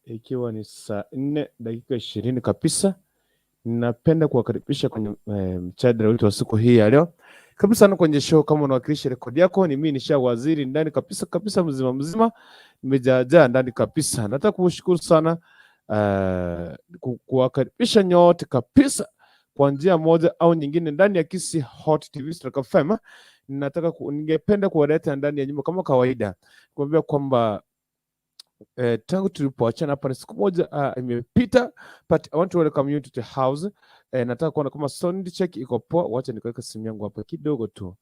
Ikiwa ni saa 4 dakika 20 kabisa, napenda kuwakaribisha kwenye mjadala wetu wa siku hii ya leo. Karibu sana kwenye show. Kama unawakilisha rekodi yako, ni mimi nisha waziri ndani kabisa kabisa, mzima mzima, nimejaajaa ndani kabisa. Nataka kushukuru sana kuwakaribisha nyote kabisa kwa njia moja au nyingine ndani ya Kisii Hot TV Stroke FM. Ningependa kuwaleta ndani ya nyumba kama kawaida, kuambia kwamba tangu tulipoachana hapa ni siku moja imepita, but I want to welcome you to the house. Nataka kuona kama sound check iko poa. Wacha nikaweka simu yangu hapa kidogo tu,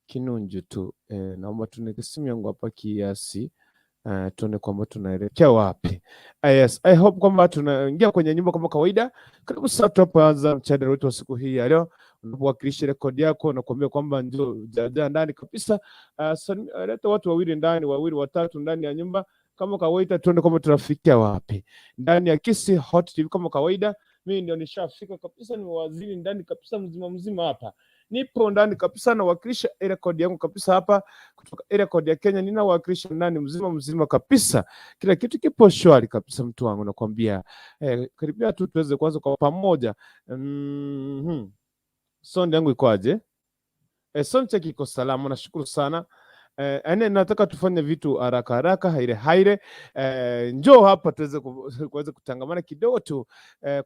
kinunju tu. Naomba tuweke simu yangu hapa kiasi, tuone kwamba tunaelekea wapi. Yes, I hope kwamba tunaingia kwenye nyumba kama kawaida. Karibu sasa tunapoanza mjadala wetu wa siku hii ya leo, unapowakilisha rekodi yako na kuambia kwamba ndio jaja ndani kabisa. Leta watu wawili ndani, wawili watatu ndani ya nyumba kama kawaida, tuone kwamba tunafikia wapi ndani ya Kisii Hot TV kama kawaida. Mimi ndio nishafika kabisa, ni waziri ndani kabisa, mzima mzima hapa nipo ndani kabisa, nawakilisha area code yangu kabisa hapa kutoka area code ya Kenya, ninawakilisha ndani mzima mzima kabisa, kila kitu kipo shwari kabisa, mtu wangu nakwambia. Karibia tu tuweze kuanza kwa pamoja. Sound yangu ikoaje? Sound check iko salama, nashukuru sana. Ene nataka tufanye vitu haraka haraka, haire haire. Njoo hapa tuweze kuweza kutangamana kidogo tu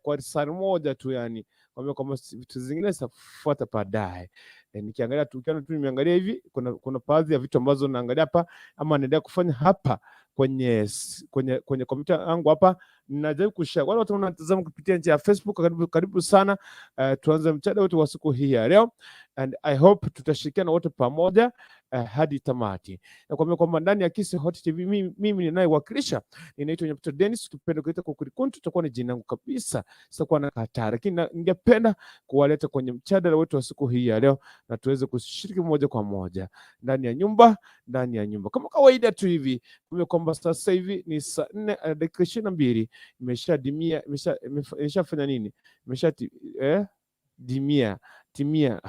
kwa saa moja tu, yani kwamba vitu zingine zitafuata baadaye. Nikiangalia tu ukiona tu nimeangalia hivi, kuna baadhi ya vitu ambazo naangalia hapa ama naendelea kufanya hapa kwenye kompyuta yangu hapa, najaribu kushare. Wale watu wanatazama kupitia njia ya Facebook, karibu karibu sana. Tuanze mjadala wetu wa siku hii ya leo and I hope tutashirikiana wote pamoja hadi tamati. Nakwambia kwamba ndani ya Kisii Hot TV mimi ninayewakilisha ninaitwa Nyabuto Dennis, ukipenda kuita kwa Kurikuntu tutakuwa ni jina langu kabisa, sitakuwa na kataa, lakini ningependa kuwaleta kwenye mjadala wetu wa siku hii ya leo na tuweze kushiriki moja kwa moja ndani ya nyumba, ndani ya nyumba kama kawaida tu hivi. Kwambia kwamba sasa hivi ni saa 4 dakika 22 imeshadimia, imeshafanya nini, imesha dimia timia.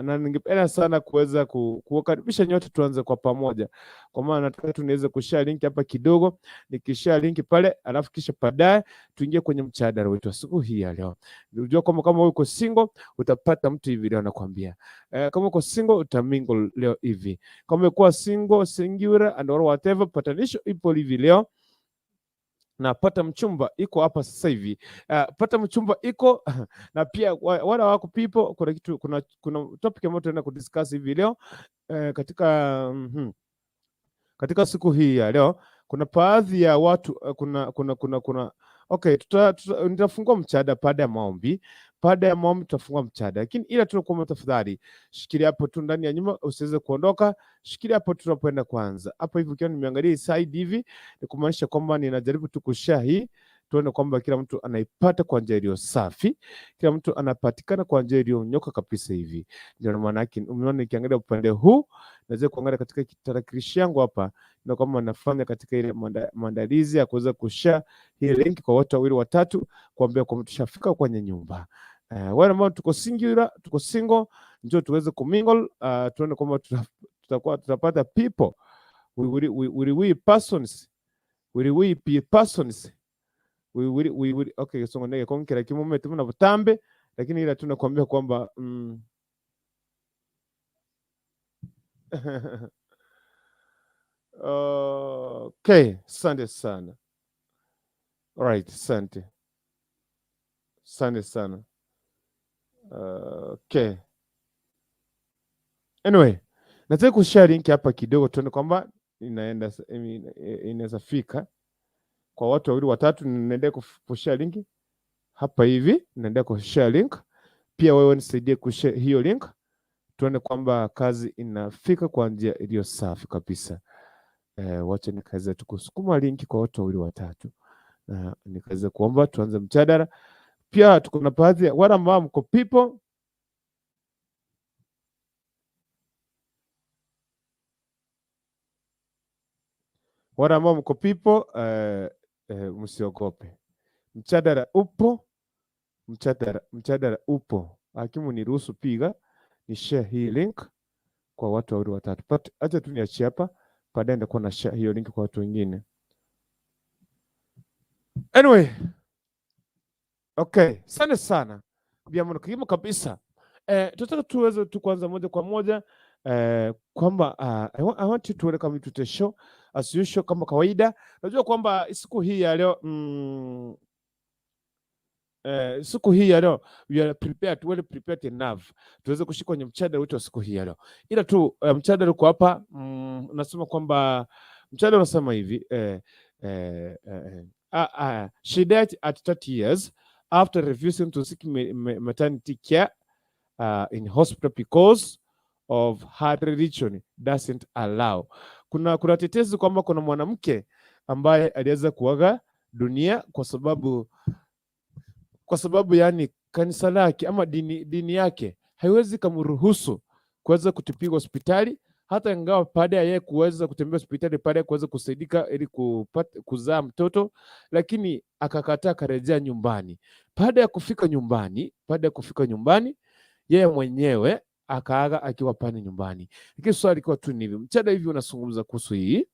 Na ningependa sana kuweza kuwakaribisha nyote tuanze kwa pamoja, kwa maana nataka tu niweze kushare link hapa kidogo. Nikishare link pale, alafu kisha baadaye tuingie kwenye mjadala wetu wa siku hii ya leo. Unajua kwamba kama uko single utapata mtu hivi leo, nakwambia. Kama uko single utamingle leo hivi. Kama umekuwa single, singular and or whatever, patanisho ipo hivi leo na pata mchumba iko hapa sasa hivi. Pata mchumba iko na pia wale wako people, kuna kitu, kuna topic ambayo tunaenda kudiscuss hivi leo katika siku hii ya leo. Kuna baadhi ya watu kuna okay, nitafungua mjadala baada ya maombi. Baada ya maombi tutafungua mjadala, lakini ila tunakuomba tafadhali shikilia hapo tu ndani ya nyumba, usiweze kuondoka. Shikilia hapo tunapoenda kwanza. Hapo hivi ukiwa nimeangalia hii side hivi, ni kumaanisha kwamba ninajaribu tu kushare hii, tuone kwamba kila mtu anaipata kwa njia iliyo safi, kila mtu anapatikana kwa njia iliyonyoka kabisa hivi. Ndio maana yake umeona nikiangalia upande huu, naweza kuangalia katika tarakilishi yangu hapa, na kwamba nafanya katika ile maandalizi ya kuweza kushare hii link kwa watu wawili watatu, kuambia kwamba tushafika kwenye nyumba. Wale ambao tuko singular, tuko single, njoo tuweze kumingle, tuone kwamba tutakuwa tutapata people. We will we persons, will we be persons, we will okay, so ndege konkera kimume tumuna butambe, lakini ila tunakwambia kwamba okay, asante sana. Alright, asante. Asante sana. Okay. Anyway, nataka kushare link hapa kidogo tuone kwamba inaenda inaweza fika kwa watu wawili watatu. Ninaendelea kushare link hapa hivi, naendelea kushare link. Pia wewe nisaidie kushare hiyo link, tuone kwamba kazi inafika kwa njia iliyo safi kabisa. Wacha nikaweze tu kusukuma link kwa watu wawili watatu, na nikaweze kuomba tuanze mjadala. Pia tuko na baadhi ya wale ambao mko people wale ambao mko people, msiogope, mjadala upo, mjadala upo. Hakimu niruhusu piga ni share hii link kwa watu wawili watatu, but acha tu niachie hapa, baadaye nitakuwa na share hiyo link kwa watu wengine. Anyway, okay, asante sana Biamono kilimo kabisa. Tunataka tuweze tu kuanza moja kwa moja kwamba I want you to welcome you to the show as usual, kama kawaida. Najua kwamba siku hii ya leo siku hii ya leo we are prepared, well prepared enough tuweze kushika kwenye mjadala wetu wa siku hii ya leo, ila tu mjadala uko hapa unasema kwamba mjadala unasema hivi she died at 30 years after refusing to seek maternity care in hospital because of her religion doesn't allow. Kuna tetesi kwamba kuna mwanamke ambaye aliweza kuaga dunia kwa sababu yani kanisa lake ama dini yake haiwezi kumruhusu kuweza kutibiwa hospitali, hata ingawa baada ya yeye kuweza kutembea hospitali baada ya kuweza kusaidika ili kuzaa mtoto, lakini akakataa akarejea nyumbani. Baada ya kufika nyumbani, yeye mwenyewe akaaga akiwa pale nyumbani. Lakini swali ilikuwa tu ni hivi, mjadala hivi unazungumza kuhusu hii,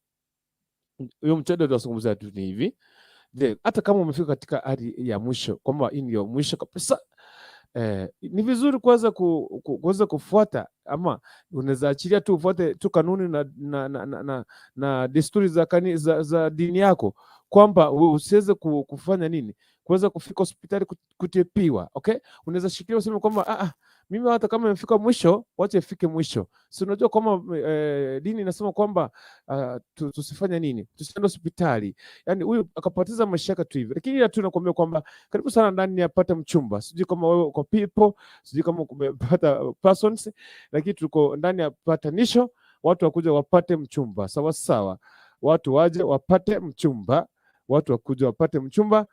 huyo mjadala tunazungumza tu ni hivi: je, hata kama umefika katika hali ya mwisho kwamba hii ndio mwisho kabisa, ni vizuri kuweza kuweza kufuata ama unaweza achilia tu ufuate tu kanuni na desturi za dini yako kwamba usiweze kufanya nini, kuweza kufika hospitali kutibiwa. Okay, unaweza shikilia useme kwamba mimi hata kama imefika mwisho, wacha ifike mwisho. Si unajua kwamba dini inasema kwamba tusifanye nini, tusiende hospitali. Yani huyu akapoteza maisha yake tu hivi, lakini ila tu nakwambia kwamba karibu sana ndani ya Pata Mchumba. Sijui kama wewe uko people, sijui kama umepata persons, lakini tuko ndani ya patanisho, watu wakuja wapate mchumba sawa sawa, watu waje wapate mchumba, watu wakuja wapate mchumba.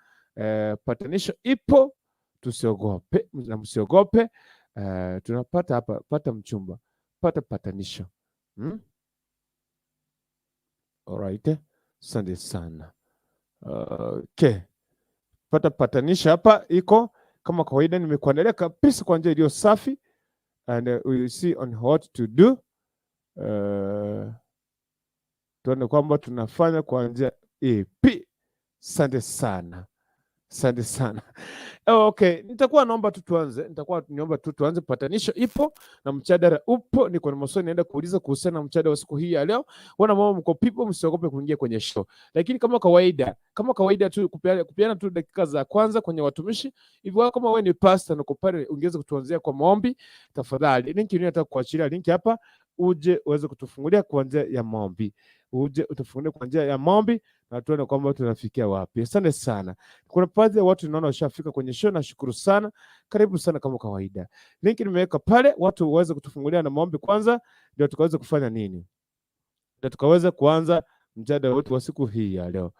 Patanisho ipo, tusiogope na msiogope. Tunapata hapa, pata mchumba, pata patanisho. Alright, asante sana. Okay, pata patanisho hapa iko kama kawaida, nimekuandalia kabisa kwa njia iliyo safi and we will see on what to do. Tuone kwamba tunafanya kwa njia ipi. Asante sana, asante sana. Okay, nitakuwa naomba tu tuanze, nitakuwa niomba tu tuanze. Patanisho ipo na mjadala upo. Niko na maswali naenda kuuliza kuhusiana na mjadala wa siku hii ya leo. Wana mama mko people, msiogope kuingia kwenye show, lakini kama kawaida tu kupeana tu dakika za kwanza kwenye watumishi hivyo. Kama wewe ni pastor na uko pale, ungeweza kutuanzia kwa maombi tafadhali. Link ni nataka kuachilia link hapa, uje uweze kutufungulia kwa njia ya maombi, uje utufungulie kwa njia ya maombi na tuone kwamba tunafikia wapi. Asante sana. Kuna baadhi ya watu naona washafika kwenye show, nashukuru sana. Karibu sana kama kawaida. Link nimeweka pale, watu waweze kutufungulia na maombi kwanza, ndio tukaweze kufanya nini, ndio tukaweze kuanza mjadala wetu wa siku hii ya leo,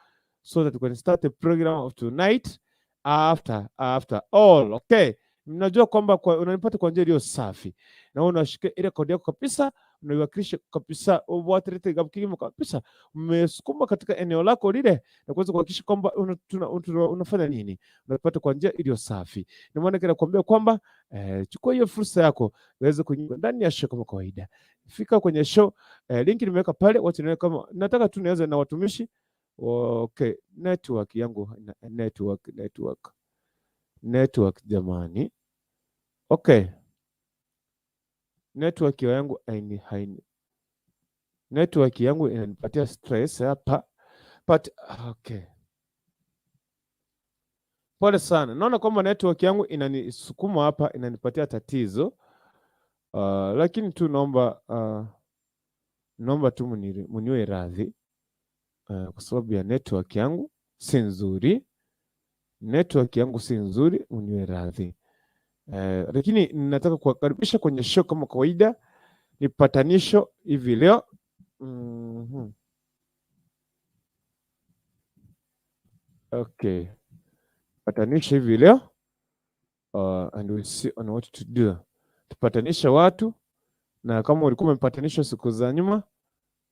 so that we can start the program of tonight after all. Okay, mnajua kwamba unanipata kwa njia iliyo safi na wewe unashika ile kodi yako kabisa, unaiwakilisha kabisa, uwatirite kabisa kabisa, umesukuma katika eneo lako lile na kuweza kuhakikisha kwamba unafanya nini, unapata kwa njia iliyo safi. Ndio maana nakwambia kwamba chukua hiyo fursa yako uweze kuingia ndani ya show kama kawaida. Fika kwenye show, link nimeweka pale, watu niweka kama nataka tu nianze na watumishi. Okay, network yangu, network, network, network jamani. Okay, network yangu haini network yangu inanipatia stress hapa, but okay, pole sana. Naona kwamba network yangu inanisukuma hapa, inanipatia tatizo lakini tu naomba tu muniwe radhi kwa sababu ya network yangu si nzuri. Network yangu si nzuri, muniwe radhi. Lakini nataka kuwakaribisha kwenye show kama kawaida, ni patanisho hivi leo. Okay, patanisho hivi leo and we'll see on what to do. Tupatanishe watu, na kama ulikuwa umepatanishwa siku za nyuma,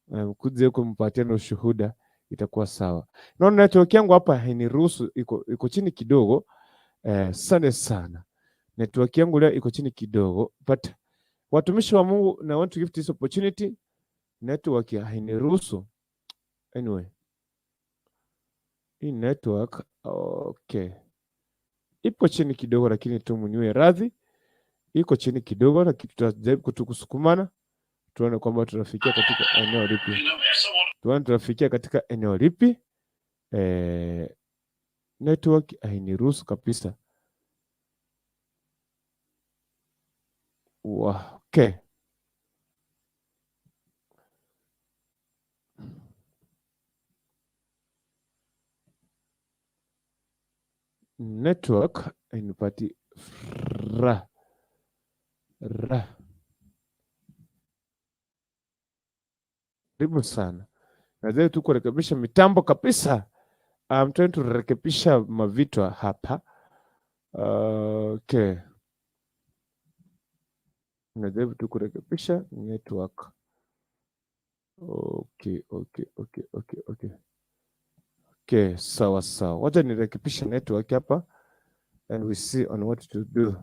mkuje huko mpatiane ushuhuda, itakuwa sawa. Naona network yangu hapa hainiruhusu, iko chini kidogo. Asante sana. Network yangu leo iko chini kidogo, but watumishi wa Mungu, na want to give this opportunity. Network hainiruhusu. Anyway, hii network Okay, ipo chini kidogo, lakini tu mniwe radhi, iko chini kidogo, lakini tutajaribu kutukusukumana tuone kwamba tunafikia katika eneo lipi, tuone tunafikia katika eneo lipi. Network hainiruhusu kabisa. Wow. Okay. Network hainipati ra ra. Karibu sana. Nadhani tu kurekebisha mitambo kabisa. I'm trying to rekebisha mavitwa hapa. Okay. Najaribu tu kurekebisha network. Okay. Okay, sawa sawa. Wacha nirekebishe network hapa and we see on what to do.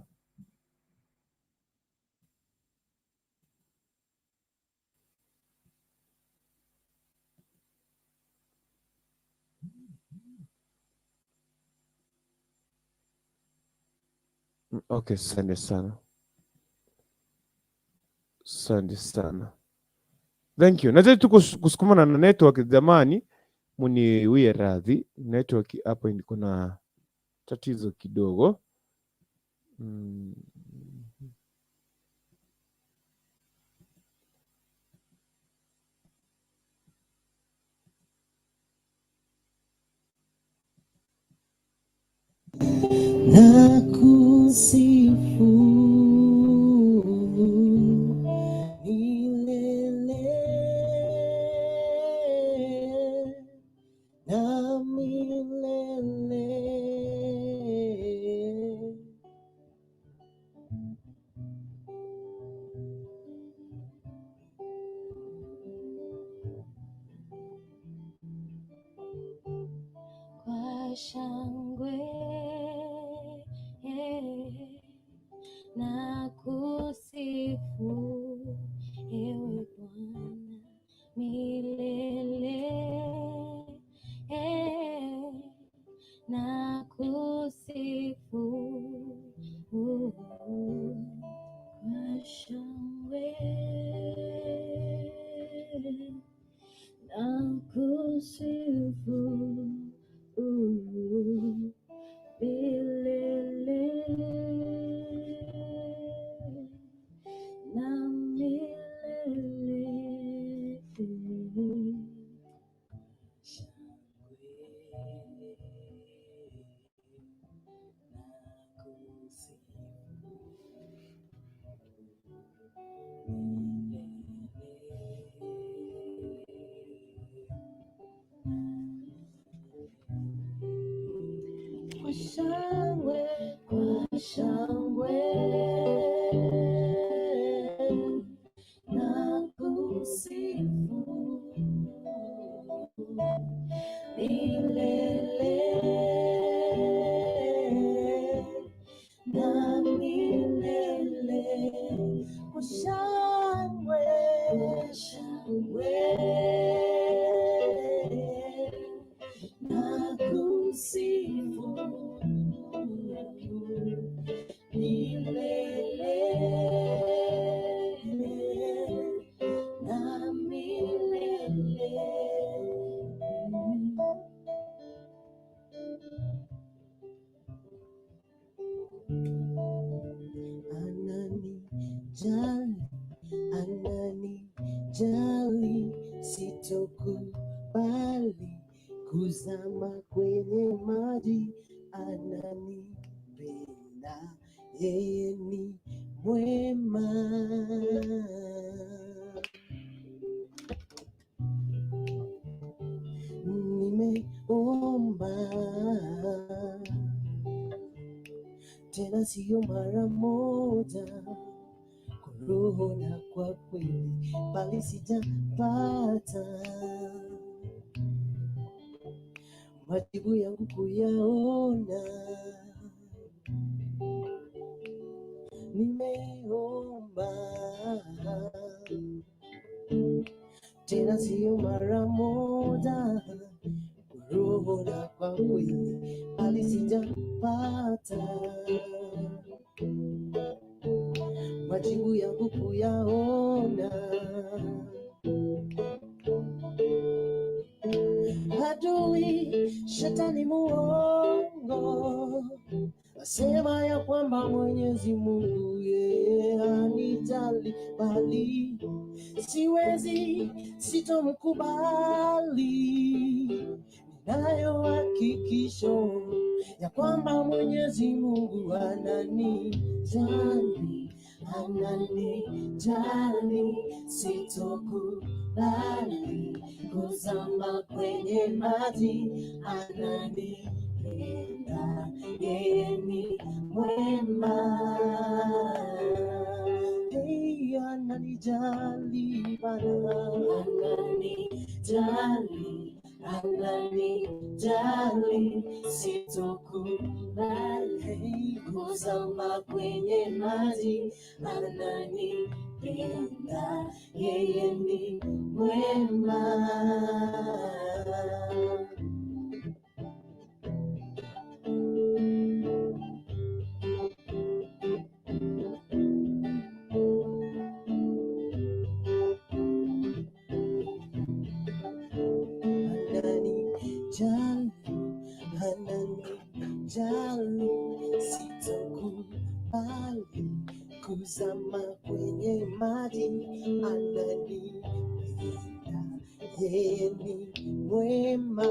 Okay, asante sana. Asante sana. Thank you. Najaribu tu kusukumana na network jamani, muniwie radhi. Network hapo iko na tatizo kidogo. Nakusifu milele na milele. Kwa shangwe na kusifu ewe Bwana milele, na kusifu kwa shangwe na kusifu milele na milele. Kwa shangwe, kwa shangwe na kusifu milele na milele. Kwa shangwe, shangwe na kusifu milele na milele. Ananijali, ananijali, sitokubali kuzama kwenye maji. Ananipenda, yeye ni mwema. Nimeomba tena, sio mara moja, kwa roho na kwa kweli, bali sijapata majibu yangu kuyaona. Nimeomba tena, sio mara moja, kwa roho roho na kwa kweli, bali sijampata majibu yangu kuyaona. Adui shetani muongo asema ya kwamba Mwenyezi Mungu yeye hanijali, bali siwezi, sitomkubali. Ninayo hakikisho ya kwamba Mwenyezi Mungu ananijali, ananijali, sitokubali kuzama kwenye maji, ananipenda, yeye ni mwema. Hey, ananijali Bwana, ananijali, ananijali, sitokubali kuzama kwenye maji, ananipenda, yeye ni mwema. Ananijali, ananijali, sitokubali kuzama kwenye maji, ananipenda, yeye ni mwema.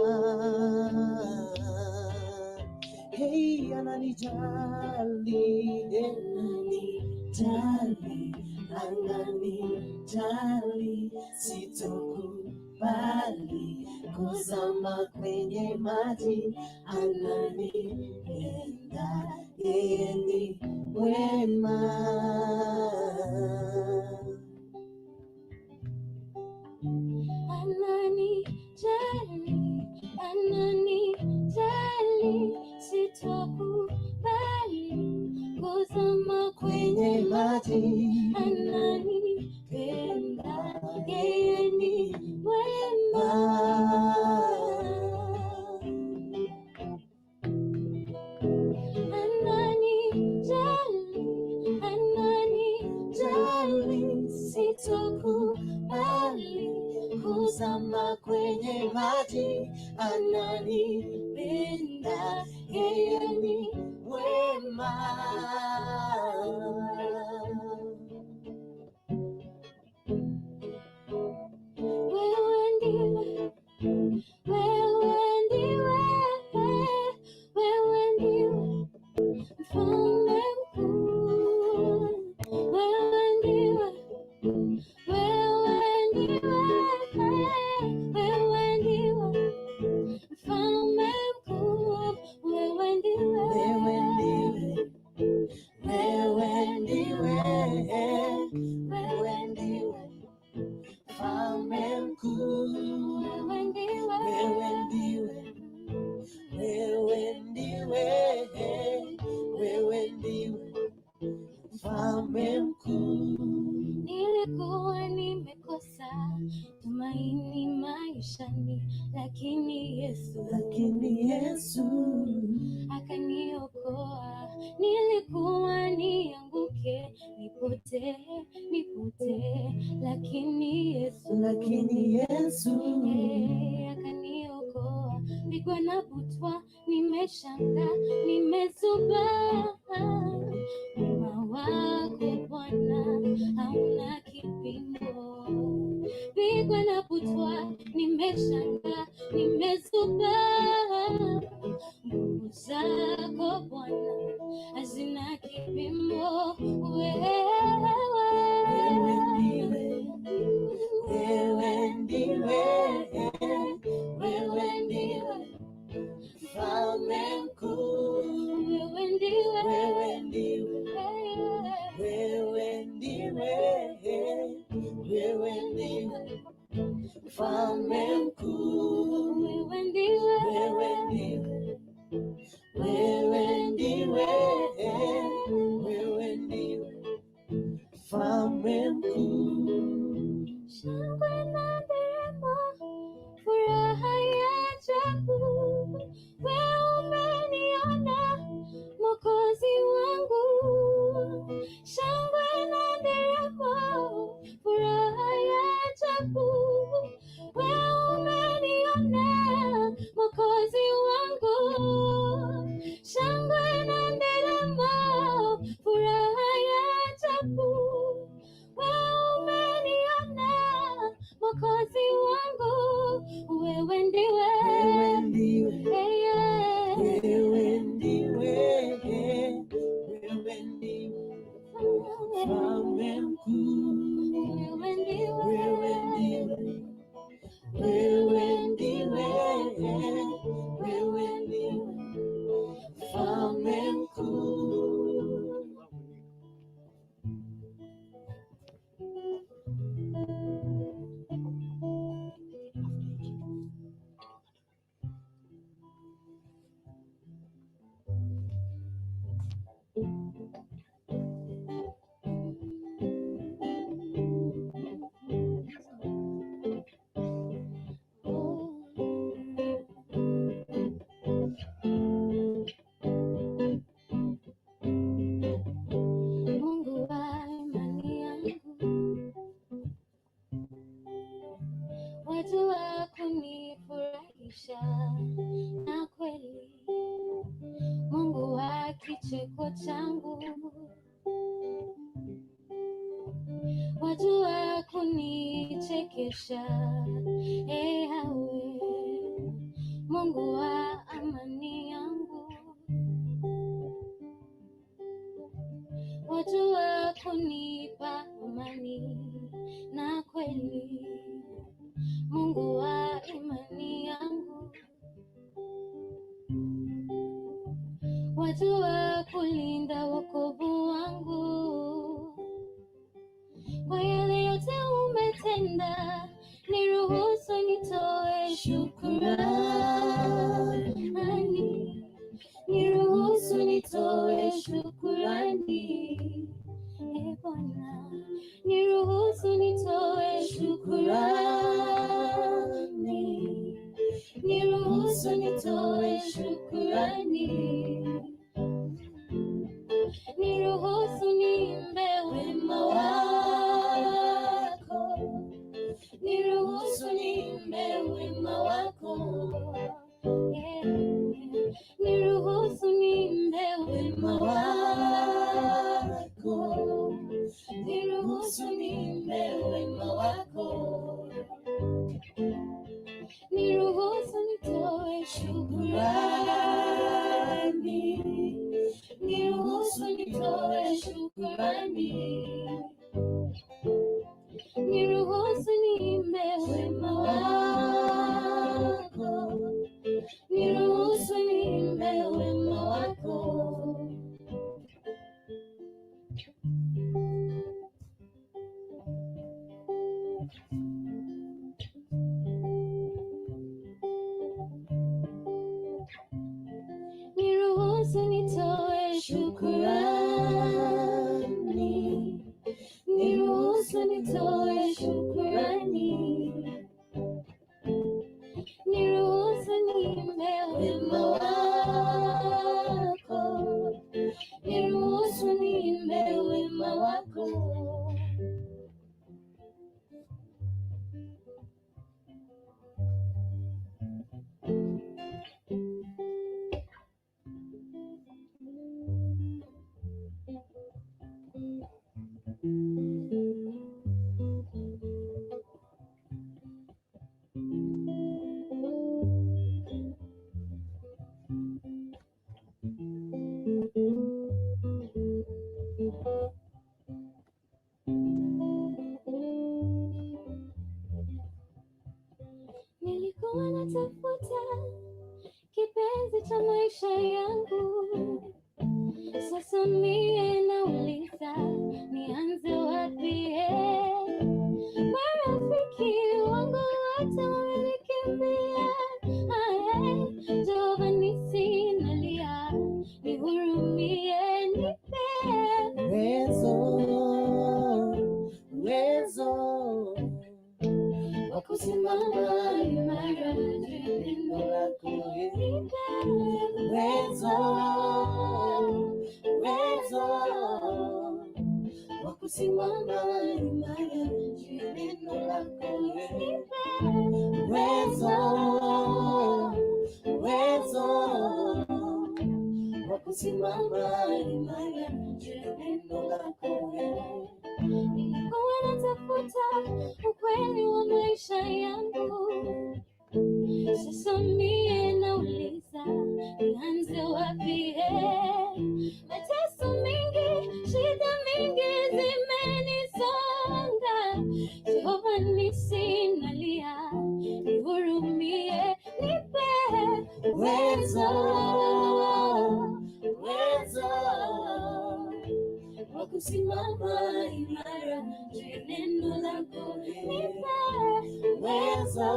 Hey, ananijali, ananijali, ananijali, sitokubali kuzama kwenye maji, ananipenda, yeye ni mwema. Ananijali, ananijali, sitokubali kuzama Kwenye kwenye maji, ananipenda, yeye ni mwema. Ananijali, ananijali, sitokubali kuzama kwenye maji, ananipenda, yeye ni mwema. Wewe ndiwe, wewe ndiwe, wewe ndiwe mfalme mkuu. Wewe ndiwe, wewe ndiwe, wewe ndiwe mfalme mkuu. Wewe ndiwe, Wewe ndiwe, wewe ndiwe, wewe ndiwe mfalme mkuu. wewe ndiwe, Wewe ndiwe, wewe ndiwe, wewe ndiwe mfalme mkuu. Nilikuwa nimekosa tumaini maishani, lakini Yesu Lakini Yesu akaniokoa. Nilikuwa nianguke, nipotee, nipotee, lakini Yesu lakini Yesu akaniokoa. Pigwa na butwa, nimeshangaa, nimezubaa. Wema wako Bwana hauna kipimo. Pigwa na butwa, nimeshangaa, nimezubaa. Nguvu zako Bwana hazina kipimo. Wewe Wewe ndiwe, wewe ndiwe, wewe ndiwe mfalme mkuu. wewe ndiwe, Wewe ndiwe, wewe ndiwe, wewe ndiwe mfalme mkuu. wewe ndiwe, na kweli, Mungu wa kicheko changu, wajua kunichekesha. E Yawe, Mungu wa amani yangu, wajua kunipa amani na kweli, Mungu wa imani yangu, wajua kulinda wokovu wangu. Kwa yale yote umetenda, niruhusu nitoe shukurani, niruhusu nitoe shukurani. E Bwana, niruhusu nitoe shukurani, niruhusu nitoe shukurani, niruhusu niimbe wema wako, niruhusu niimbe wema wako, yeah. Niruhusu niimbe wema wako, niruhusu niimbe wema wako, niruhusu nitoe shukurani, niruhusu nitoe shukurani, niruhusu niimbe wema wako, niruhusu niimbe wema wako. Niruhusu nitoe shukurani, niruhusu nitoe shukurani, niruhusu niimbe wema wako, niruhusu niimbe wema wako. Nilikuwa natafuta kipenzi cha maisha yangu, sasa mie nauliza nianze wapi? Marafiki wangu wote wamenikimbia. Aye, Jehova nisi nalia, nihurumie, nipe Uwezo, uwezo wa kusimama imara juu ya neno lako, nipe uwezo, uwezo wa kusimama imara juu ya neno lako, nipe uwezo, uwezo wa kusimama imara juu ya neno lako. Nilikuwa natafuta ukweli wa maisha yangu, sasa mie nauliza nianze wapi? Mateso mingi, shida mingi zimenisonga. Jehova nisi nalia, nihurumie, nipe Uwezo, uwezo wa kusimama imara juu ya neno lako, nipe uwezo,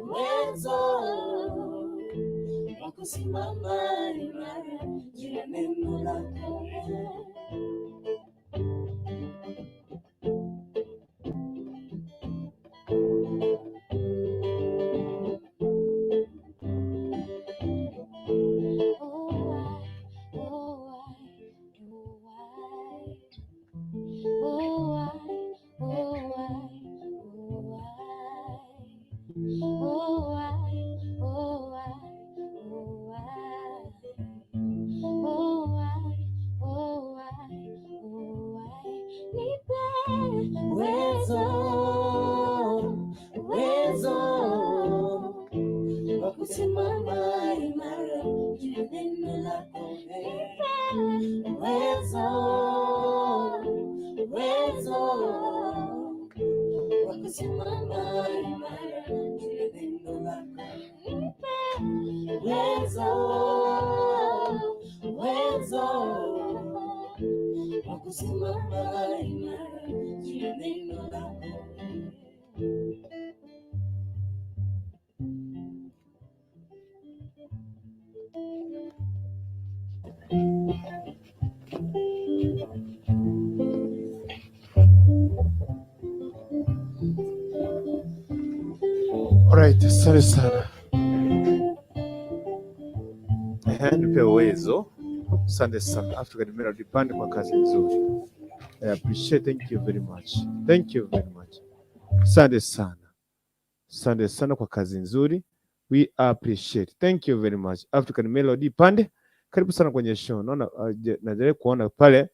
uwezo wa kusimama imara juu ya neno lako. Oh, I, oh, I, oh, I. Oh, I, oh, I, oh, I. Oh, I, kusimama imara juu ya neno lako. Uwezo, uwezo wa kusimama imara juu ya neno lako. Uwezo, uwezo wa kusimama imara juu ya neno lako. Alright, asante sana. Ehe, nipe uwezo. Asante sana African Melody Band kwa kazi nzuri. I appreciate. Thank you very much. Thank you very much. Asante sana. Asante sana kwa kazi nzuri. We appreciate. Thank you very much. African Melody Band. Karibu sana kwenye show. Naona najaribu kuona pale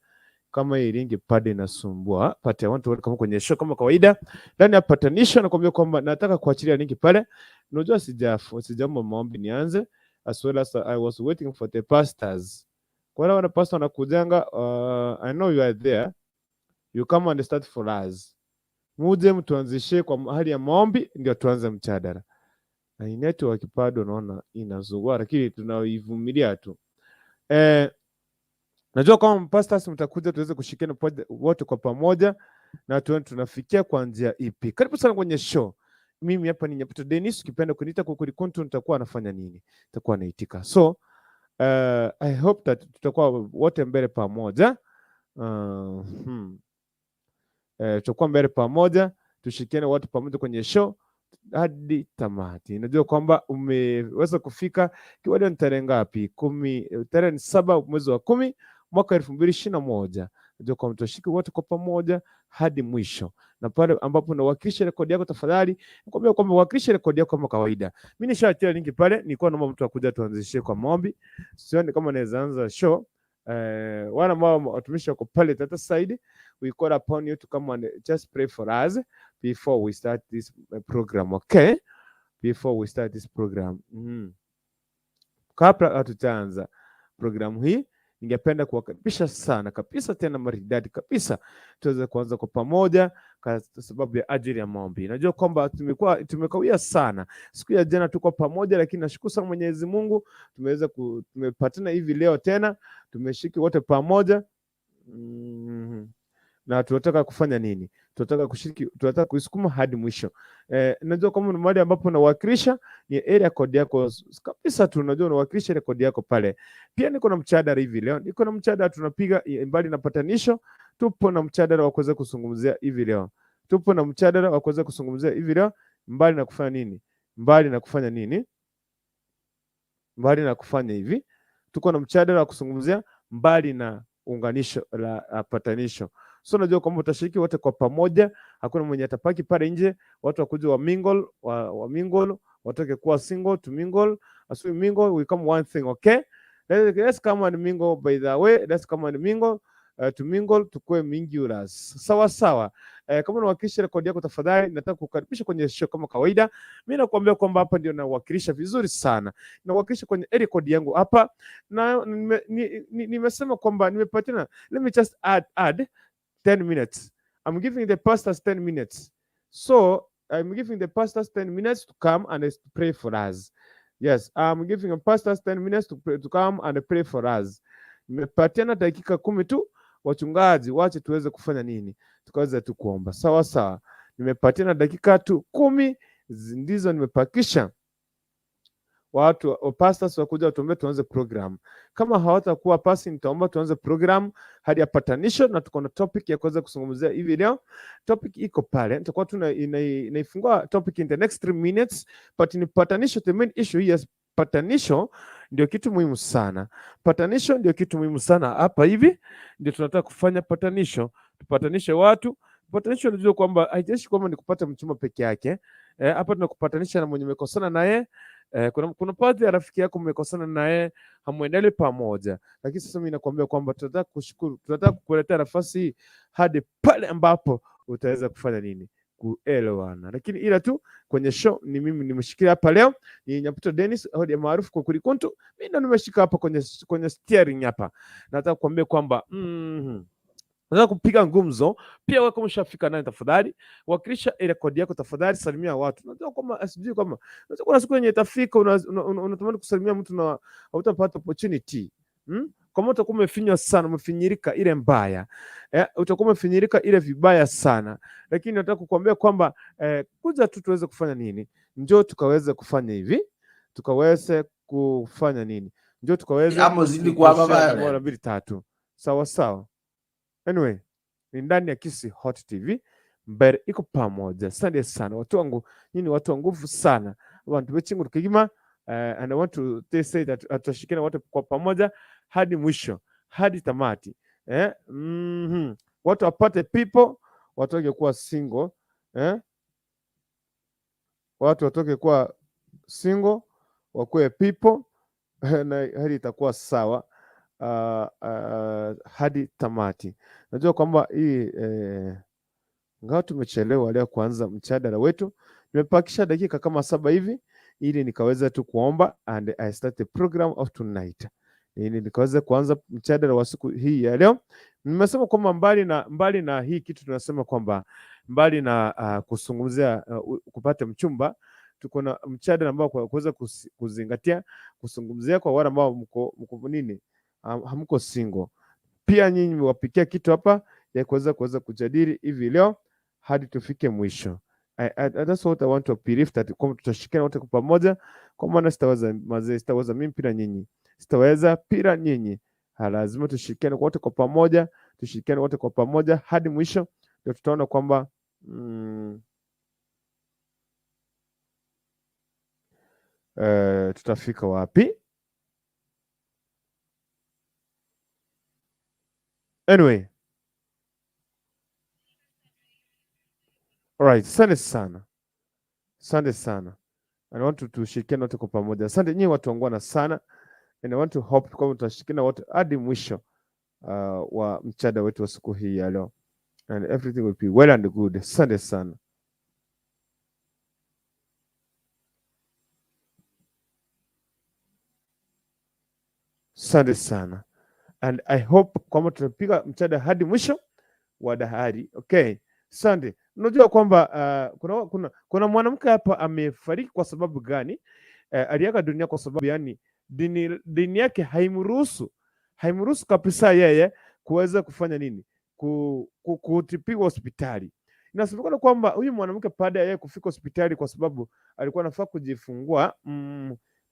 kama hii link pad inasumbua. But I want to welcome kwenye show kama kawaida. Ndani ya patanisho nakwambia kwamba nataka kuachilia link pale. Unajua sijaomba maombi nianze, as well as I was waiting for the pastors. Kwa wale wana pastor wanakujanga, I know you are there. You come and start for us. Muje mtuanzishie kwa hali ya maombi ndio tuanze mjadala. Na hii network bado naona inazungua, lakini tunaivumilia tu. Najua kama pastors mtakuja tuweze kushirikiana wote kwa pamoja na tuone tunafikia kwa njia ipi. Karibu sana kwenye show. Mimi hapa ni Nyaputo Dennis, ukipenda kuniita kwa Kuntu nitakuwa nafanya nini? Nitakuwa naitika. So, I hope that tutakuwa wote mbele pamoja. Tutakuwa mbele pamoja, tushirikiane wote pamoja kwenye show hadi tamati. Najua kwamba umeweza kufika ikiwa leo ni tarehe ngapi? 10, tarehe ni 7 mwezi wa 10 mwaka 2021. Najua kwamba tutashiriki wote kwa pamoja hadi mwisho, na pale ambapo unawakilisha rekodi yako, tafadhali nikwambia kwamba wakilisha rekodi yako kama kawaida. Mimi nishatia link pale, nilikuwa naomba mtu akuja tuanzishie kwa maombi. Sioni kama naweza anza show. Wale ambao watumishi wako pale Tata side, we call upon you to come and just pray for us before we start this program, okay? Before we start this program. Kabla hatujaanza programu hii, ningependa kuwakaribisha sana kabisa tena maridadi kabisa tuweze kuanza kwa pamoja kwa sababu ya ajili ya maombi. Najua kwamba tumekawia sana. Siku ya jana tuko pamoja, lakini nashukuru sana Mwenyezi Mungu tumepatana hivi leo tena, tumeshiki wote pamoja. Na tunataka kufanya nini? Tunataka kushiriki, tunataka kuisukuma hadi mwisho. Najua kwamba ni mahali ambapo unawakilisha ni area code yako kabisa tu, unajua unawakilisha rekodi yako pale. Pia niko na mjadala hivi leo, niko na mjadala tunapiga mbali na patanisho, tupo na mjadala wa kuweza kuzungumzia hivi leo. Tupo na mjadala wa kuweza kuzungumzia hivi leo, mbali na kufanya nini? Mbali na kufanya nini? Mbali na kufanya hivi, tuko na mjadala wa kuzungumzia mbali na unganisho la patanisho. So najua kwamba utashiriki wote kwa pamoja, hakuna mwenye atapaki pale nje. Watu wakuja wa mingle, wa mingle, watoke kuwa single to mingle. As we mingle, we come one thing, okay? Let's come and mingle, by the way, let's come and mingle. To mingle, tukue mingulas. Sawa sawa. Kama unawakilisha rekodi yako tafadhali, nataka kukaribisha kwenye show kama kawaida. Mimi nakuambia kwamba hapa ndio nawakilisha vizuri sana. Nawakilisha kwenye rekodi yangu hapa na nimesema kwamba nimepatiana. Let me just add 10 minutes. I'm giving the pastors 10 minutes. So I'm giving the pastors 10 minutes to come and pray for us. Yes, I'm giving the pastors 10 minutes to pray, to come and pray for us. Nimepatiana dakika 10 tu, wachungaji wache tuweze kufanya nini? Tukaweza tu kuomba. Sawa sawa. Nimepatiana dakika tu 10 ndizo nimepakisha. Watu wa pastors wakuja watuombe tuanze program. Kama hawatakuwa pasi, nitaomba tuanze program hadi ya patanisho, na tuko na topic ya kuweza kuzungumzia hivi leo. Topic iko pale, nitakuwa tuna inaifungua topic in the next 3 minutes, but ni patanisho. The main issue here is patanisho ndio kitu muhimu sana. Patanisho ndio kitu muhimu sana hapa hivi, ndio tunataka kufanya patanisho, tupatanishe watu. Patanisho unajua kwamba haijalishi kwamba ni kupata mchumba peke yake. Hapa tunakupatanisha na mwenye umekosana naye. Kuna baadhi ya rafiki yako mmekosana naye, hamuendeli pamoja, lakini sasa mimi nakwambia kwamba tunataka kushukuru, tunataka kukuletea nafasi hii hadi pale ambapo utaweza kufanya nini? Kuelewana. Lakini ila tu kwenye show ni mimi nimeshikilia hapa leo ni Nyaputo Dennis hodi maarufu kwa Kulikuntu. Mimi ndo nimeshika hapa kwenye steering hapa. Nataka kuambia kwamba nataka kupiga ngumzo pia. Wewe kama ushafika nani, tafadhali wakilisha ile kodi yako, tafadhali salimia watu. Najua kwamba sijui kama unajua kuna siku yenye itafika unatamani kusalimia mtu na hautapata opportunity. Kama utakuwa umefinywa sana, umefinyirika ile mbaya, utakuwa umefinyirika ile vibaya sana, lakini nataka kukuambia kwamba kuja tu tuweze kufanya nini, njoo tukaweze kufanya hivi, tukaweze kufanya nini, njoo tukaweze Amo zidi kuwa kushare baba. moja mbili tatu, sawa sawa. Anyway, ni ndani ya Kisii Hot TV, mbere iko pamoja. Asante sana watu wangu, nyinyi watu wa nguvu sana, bantu b'Ekinguru Kigima. And I want to say that tutashirikiana wote kwa pamoja hadi mwisho, hadi tamati. Watu wapate people, watoke kuwa single, Watu watoke kuwa single wakuwe people na hali itakuwa sawa hadi tamati. Najua kwamba hii ingawa tumechelewa leo kuanza mjadala wetu, nimepakisha dakika kama 7 hivi ili nikaweza tu kuomba and I start the program of tonight, ili nikaweza kuanza mjadala wa siku hii ya leo. Nimesema kwamba mbali na hii kitu tunasema kwamba mbali na kuzungumzia kupata mchumba, tuko na mjadala ambao kwa kuweza kuzingatia kuzungumzia kwa wale ambao mko nini, hamko single. Pia nyinyi mwapikia kitu hapa ya kuweza kujadili hivi leo hadi tufike mwisho. That's what I want to believe that kwamba tutashirikiana wote kwa pamoja, kwa maana sitaweza mazee, sitaweza mimi pia nyinyi, sitaweza pia nyinyi. Lazima tushirikiane wote kwa pamoja, tushirikiane wote kwa pamoja hadi mwisho, ndio tutaona kwamba tutafika wapi. Anyway, alright, asante sana, asante sana. I want to tushirikiane wote kwa pamoja. Asante nyinyi watu wangwana sana, and I want to hope kwamba tutashirikiana wote hadi mwisho wa mchada wetu wa siku hii ya leo, and everything will be well and good. Asante sana. Asante sana. And I hope kwamba tutapiga mchada hadi mwisho wa dahari. Okay. Asante. Unajua kwamba kuna mwanamke hapa amefariki kwa sababu gani? Aliaga dunia kwa sababu yani dini yake haimruhusu kabisa yeye kuweza kufanya nini? Kutibiwa hospitali. Inasemekana kwamba huyu mwanamke baada ya yeye kufika hospitali kwa sababu alikuwa anafaa kujifungua,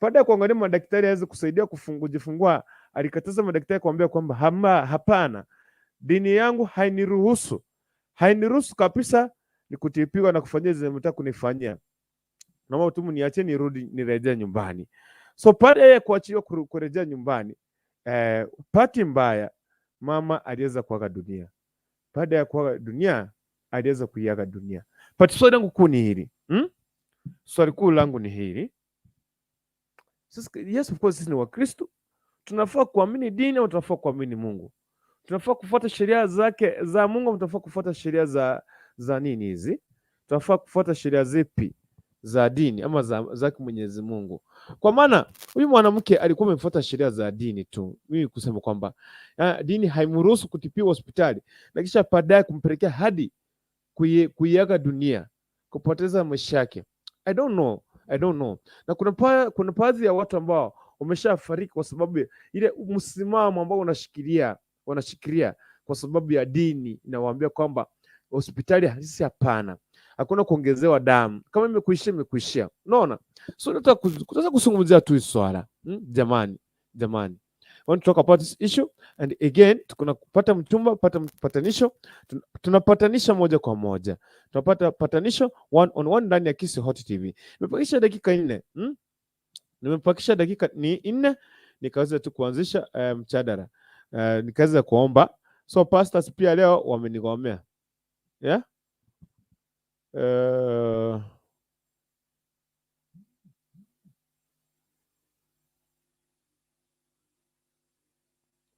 baada ya kuangalia madaktari aweze kusaidia kujifungua, alikataza madaktari kuambia kwamba hapana, dini yangu hainiruhusu kabisa ni kutibiwa na kufanyia zile mtaka kunifanyia. Naomba tu mniache nirudi nirejee nyumbani. So baada ya kuachiliwa kurejea nyumbani, bahati mbaya mama aliweza kuaga dunia. Baada ya kuaga dunia, aliweza kuiaga dunia. But swali langu kuu ni hili. Swali kuu langu ni hili. Sisi, yes, of course sisi ni Wakristo. Tunafaa kuamini dini au tunafaa kuamini Mungu? Tunafaa kufuata sheria zake za Mungu au tunafaa kufuata sheria za nini hizi? Tunafaa kufuata sheria zipi za dini ama za Mwenyezi Mungu? Kwa maana huyu mwanamke alikuwa amefuata sheria za dini tu. Mimi kusema kwamba dini haimruhusu kutibiwa hospitali na kisha baadaye kumpelekea hadi kuiaga dunia, kupoteza maisha yake. I don't know. I don't know. Na kuna baadhi ya watu ambao wameshafariki kwa sababu ile msimamo ambao wanashikilia kwa sababu ya dini inawaambia kwamba hospitali sisi hapana, hakuna kuongezewa damu, kama imekuishia imekuishia. Unaona? So nataka kuzungumzia tu hii swala. Jamani, jamani. I want to talk about this issue and again tunapata mchumba, pata patanisho, tunapatanisha moja kwa moja. Tunapata patanisho one on one ndani ya Kisii Hot TV. Nimepakisha dakika 4. Nimepakisha dakika ni 4 nikaweza tu kuanzisha mjadala. Nikaweza kuomba. So pastors pia leo wamenigomea. Yeah?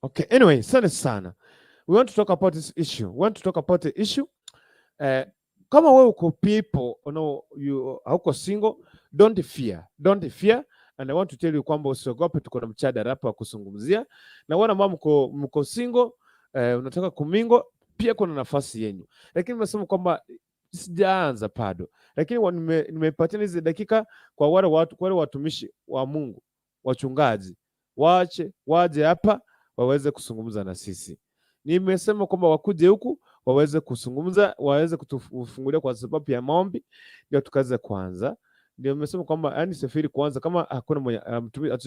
Okay, anyway, sana sana. We want to talk about this issue. We want to talk about the issue. Kama wewe uko people, you hauko single, don't fear, don't fear. And I want to tell you kwamba usiogope, tuko na mjadala hapa wa kuzungumzia. Na wale ambao mko single, unataka kumingle, pia kuna nafasi yenyu, lakini nimesema kwamba sijaanza bado, lakini nimepatia hizi dakika kwa wale watu, kwa wale watumishi wa Mungu, wachungaji, wache waje hapa waweze kuzungumza na sisi. Nimesema kwamba wakuje huku waweze kuzungumza, waweze kutufungulia kwa sababu ya maombi, ndio tukaze kwanza. Ndio nimesema kwamba yani safiri kwanza, kama hakuna mwenye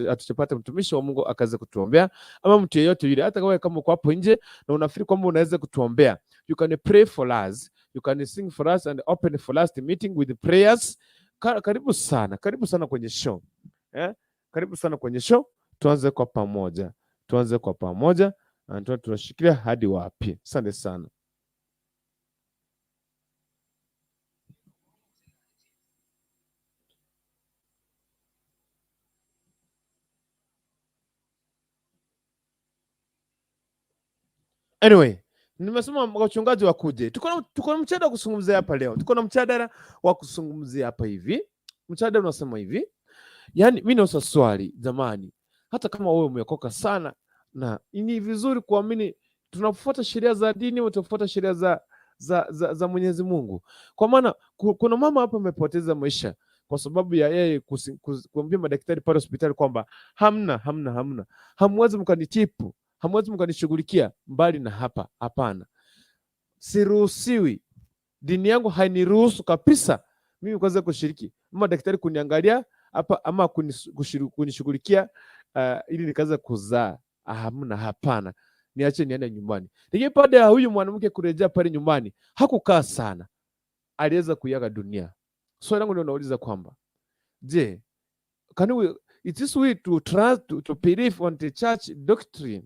hatujapata mtumishi wa Mungu akaweze kutuombea ama mtu yeyote yule, hata kama uko hapo nje na unafikiri kwamba unaweza kutuombea, you can pray for us, you can sing for us and open for us the meeting with prayers. Karibu sana, karibu sana kwenye show eh? Karibu sana kwenye show, tuanze kwa pamoja, tuanze kwa pamoja na tunashikilia hadi wapi? Asante sana. Anyway, nimesema wachungaji wakuje. Tuko na mjadala wa kuzungumzia hapa leo. Tuko na mjadala wa kuzungumzia hapa hivi. Mjadala unasema hivi. Yaani mimi nauliza swali jamani, hata kama wewe umeokoka sana na ni vizuri kuamini tunafuata sheria za dini au tunafuata sheria za Mwenyezi Mungu. Kwa maana kuna mama hapa amepoteza maisha kwa sababu ya yeye kuambia madaktari pale hospitali kwamba hamna, hamna, hamna, hamwezi mkanitibu, hamwezi mkanishughulikia mbali na hapa. Hapana, siruhusiwi, dini yangu hainiruhusu kabisa mimi kuweza kushiriki ama daktari kuniangalia hapa ama kunishughulikia ili nikaweza kuzaa. Hamna, hapana, niache niende nyumbani. Lakini baada ya huyu mwanamke kurejea pale nyumbani, hakukaa sana, aliweza kuiaga dunia. Swali langu ndio nauliza kwamba je, can we, it is we to trust, to believe on the church doctrine,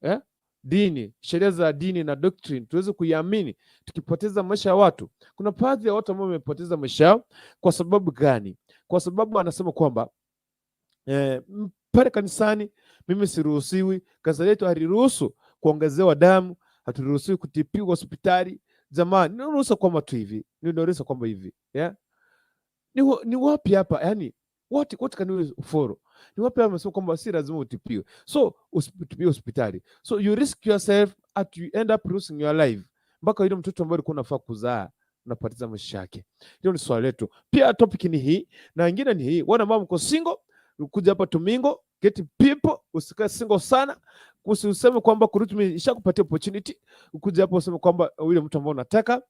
eh? Dini, sheria za dini na doctrine tuweze kuiamini tukipoteza maisha ya watu. Kuna baadhi ya watu ambao wamepoteza maisha yao kwa sababu gani? Kwa sababu anasema kwamba pale kanisani mimi siruhusiwi, kanisa letu haliruhusu kuongezewa damu, haturuhusiwi kutibiwa hospitali. Jamani, niruhusu kwamba tu hivi, niruhusu kwamba hivi, yeah? Ni wapi hapa? Yani, what can we follow? Ni wapi hapa wamesema kwamba si lazima utibiwe? So usitibiwe hospitali. So you risk yourself at you end up losing your life. Mpaka yule mtoto ambaye ulikuwa unafaa kuzaa unapoteza maisha yake. Hilo ni swali letu. Pia topic ni hii na nyingine ni hii. Wana ambao mko single, ukuja hapa tumingle, get people, usikae single sana. Usiseme kwamba kurudi ishakupatia opportunity, ukuja hapo useme kwamba yule mtu ambaye unataka,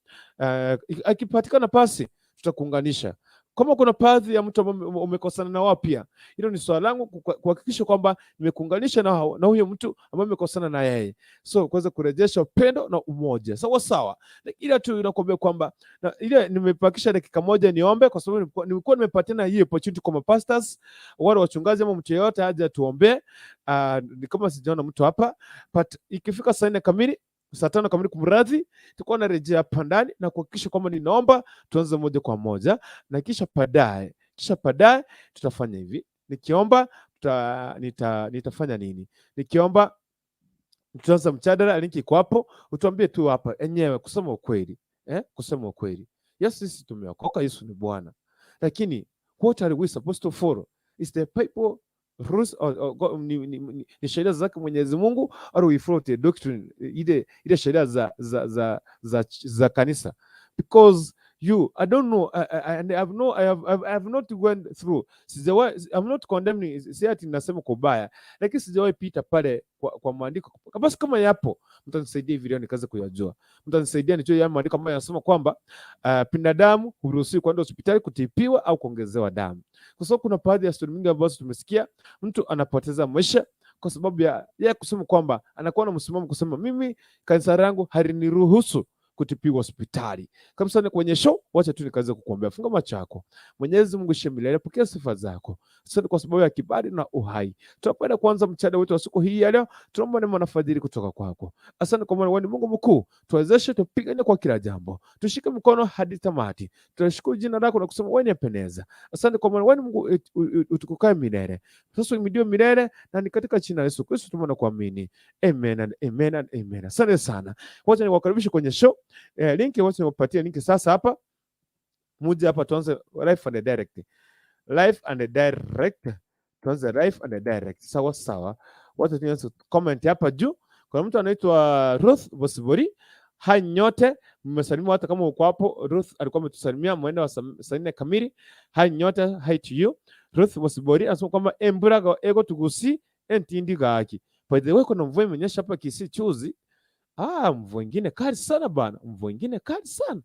akipatikana pasi tutakuunganisha. Kama kuna baadhi ya mtu ambaye umekosana na wao pia, hilo ni swala langu kuhakikisha kwamba nimekuunganisha na huyo mtu ambaye umekosana na yeye. So kuweza kurejesha upendo na umoja. Sawa sawa. Ila tu nakwambia kwamba na, ile nimepakisha dakika moja niombe kwa sababu nilikuwa nimepatiana hii opportunity kwa mapastors, wale wachungaji ama mtu yeyote aje tuombe. Ni kama sijaona mtu hapa, but ikifika saa 4 kamili, saa 5 kamili kumradhi, tutakuwa narejea hapa ndani na kuhakikisha kwamba ninaomba tuanze moja kwa moja, na kisha baadaye tutafanya hivi. Nikiomba nitafanya nini? Nikiomba tutaanza mjadala, link iko hapo, utuambie tu hapa enyewe kusema ukweli. Kusema ukweli. Yes, sisi tumeokoka, Yesu ni Bwana. Lakini what are we supposed to follow? Is the Bible rules or go, ni sheria zake Mwenyezi Mungu, or we follow the doctrine, ile sheria za kanisa? Because you, I don't know, and I have no, I have, I have not went through. Sijawahi, I'm not condemning, si ati nasema kwa ubaya, lakini sijawahi pita pale kwa maandiko. Basi kama yapo, mtanisaidia hivi leo nikaanza kuyajua. Mtanisaidia nijue yale maandiko ambayo yanasema kwamba binadamu huruhusiwi kwenda hospitali kutibiwa au kuongezewa damu. Kwa sababu kuna baadhi ya story mingi ambazo tumesikia mtu anapoteza maisha kwa sababu ya yeye kusema kwamba anakuwa na msimamo kusema mimi kanisa langu haliniruhusu kutibiwa hospitali. Kabisa ni kwenye show, wacha tu nikaweze kukuombea. Funga macho yako. Mwenyezi Mungu ishie milele, pokea sifa zako. Asante kwa sababu ya kibali na uhai. Tunakwenda kuanza mchana wetu wa siku hii ya leo. Tunaomba neema na fadhili kutoka kwako. Asante kwa maana wewe ni Mungu mkuu. Tuwezeshe tupigane kwa kila jambo. Tushike mkono hadi tamati. Tunashukuru jina lako na kusema wewe ni pendeza. Asante kwa maana wewe ni Mungu utukukae milele. Sasa uhimidiwe milele na ni katika jina la Yesu Kristo tumeomba na kuamini. Amen and amen and amen. Asante sana. Wacha niwakaribishe kwenye show. Link wote niwapatie link sasa hapa, muje hapa tuanze live and direct, live and direct, tuanze live and direct. Sawa sawa, watu tuanze comment hapa juu. Kuna mtu anaitwa Ruth Bosibori. Hai nyote mmesalimiwa, hata kama uko hapo. Ruth alikuwa ametusalimia mwendo wa saa 4 kamili. Hai nyote, hi to you. Ruth Bosibori anasema kwamba emburaga ego tugusi entindi gaki. By the way, kuna mvua imenyesha hapa Kisii chuzi. Ah, mvua ingine kali sana bana, mvua ingine kali sana.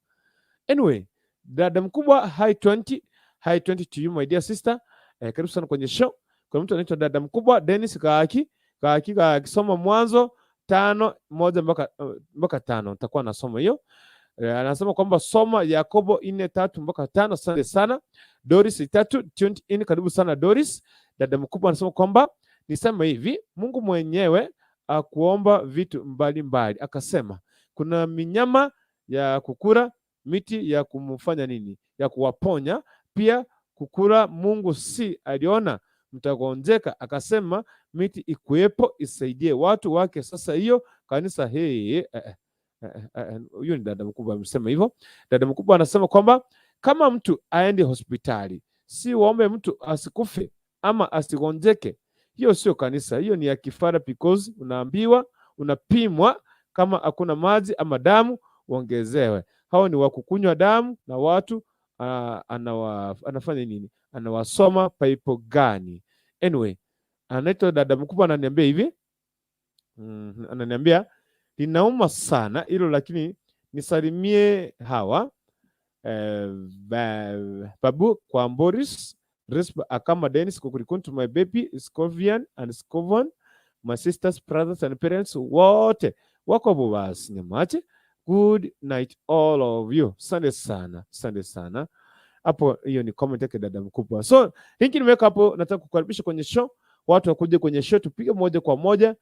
Anyway, dada mkubwa, hi 20, hi 20 to you, my dear sister. Karibu sana kwenye show. Kuna mtu anaitwa dada mkubwa Dennis Gaki, Gaki Gaki, soma Mwanzo 5:1 mpaka 5. Nitakuwa nasoma hiyo. Anasema kwamba soma Yakobo 4:3 mpaka 5. Asante sana. Doris tatu tuned in, karibu sana Doris. Dada mkubwa anasema kwamba nisema hivi, Mungu mwenyewe akuomba vitu mbalimbali, akasema kuna minyama ya kukula, miti ya kumfanya nini, ya kuwaponya pia kukula. Mungu si aliona mtagonjeka, akasema miti ikuwepo isaidie watu wake. Sasa hiyo kanisa hii huyu ni dada mkubwa amesema hivyo. Dada mkubwa anasema kwamba kama mtu aende hospitali, si waombe mtu asikufe ama asigonjeke, hiyo sio kanisa, hiyo ni ya kifara, because unaambiwa unapimwa kama hakuna maji ama damu uongezewe. Hao ni wa kukunywa damu na watu anafanya nini? Anawasoma paipo gani? Anyway, anaitwa dada mkubwa ananiambia hivi ananiambia linauma sana hilo, lakini nisalimie hawa babu kwa Boris Resp Akama Dennis Kukurikun my baby Scovian and Scovan, my sisters, brothers and parents wote wako bubasi nyamache. Good night all of you. Asante sana, asante sana. Hapo hiyo ni comment yake dada mkubwa. So link nimeweka hapo, nataka kukaribisha kwenye show, watu wakuje kwenye show tupige moja kwa moja,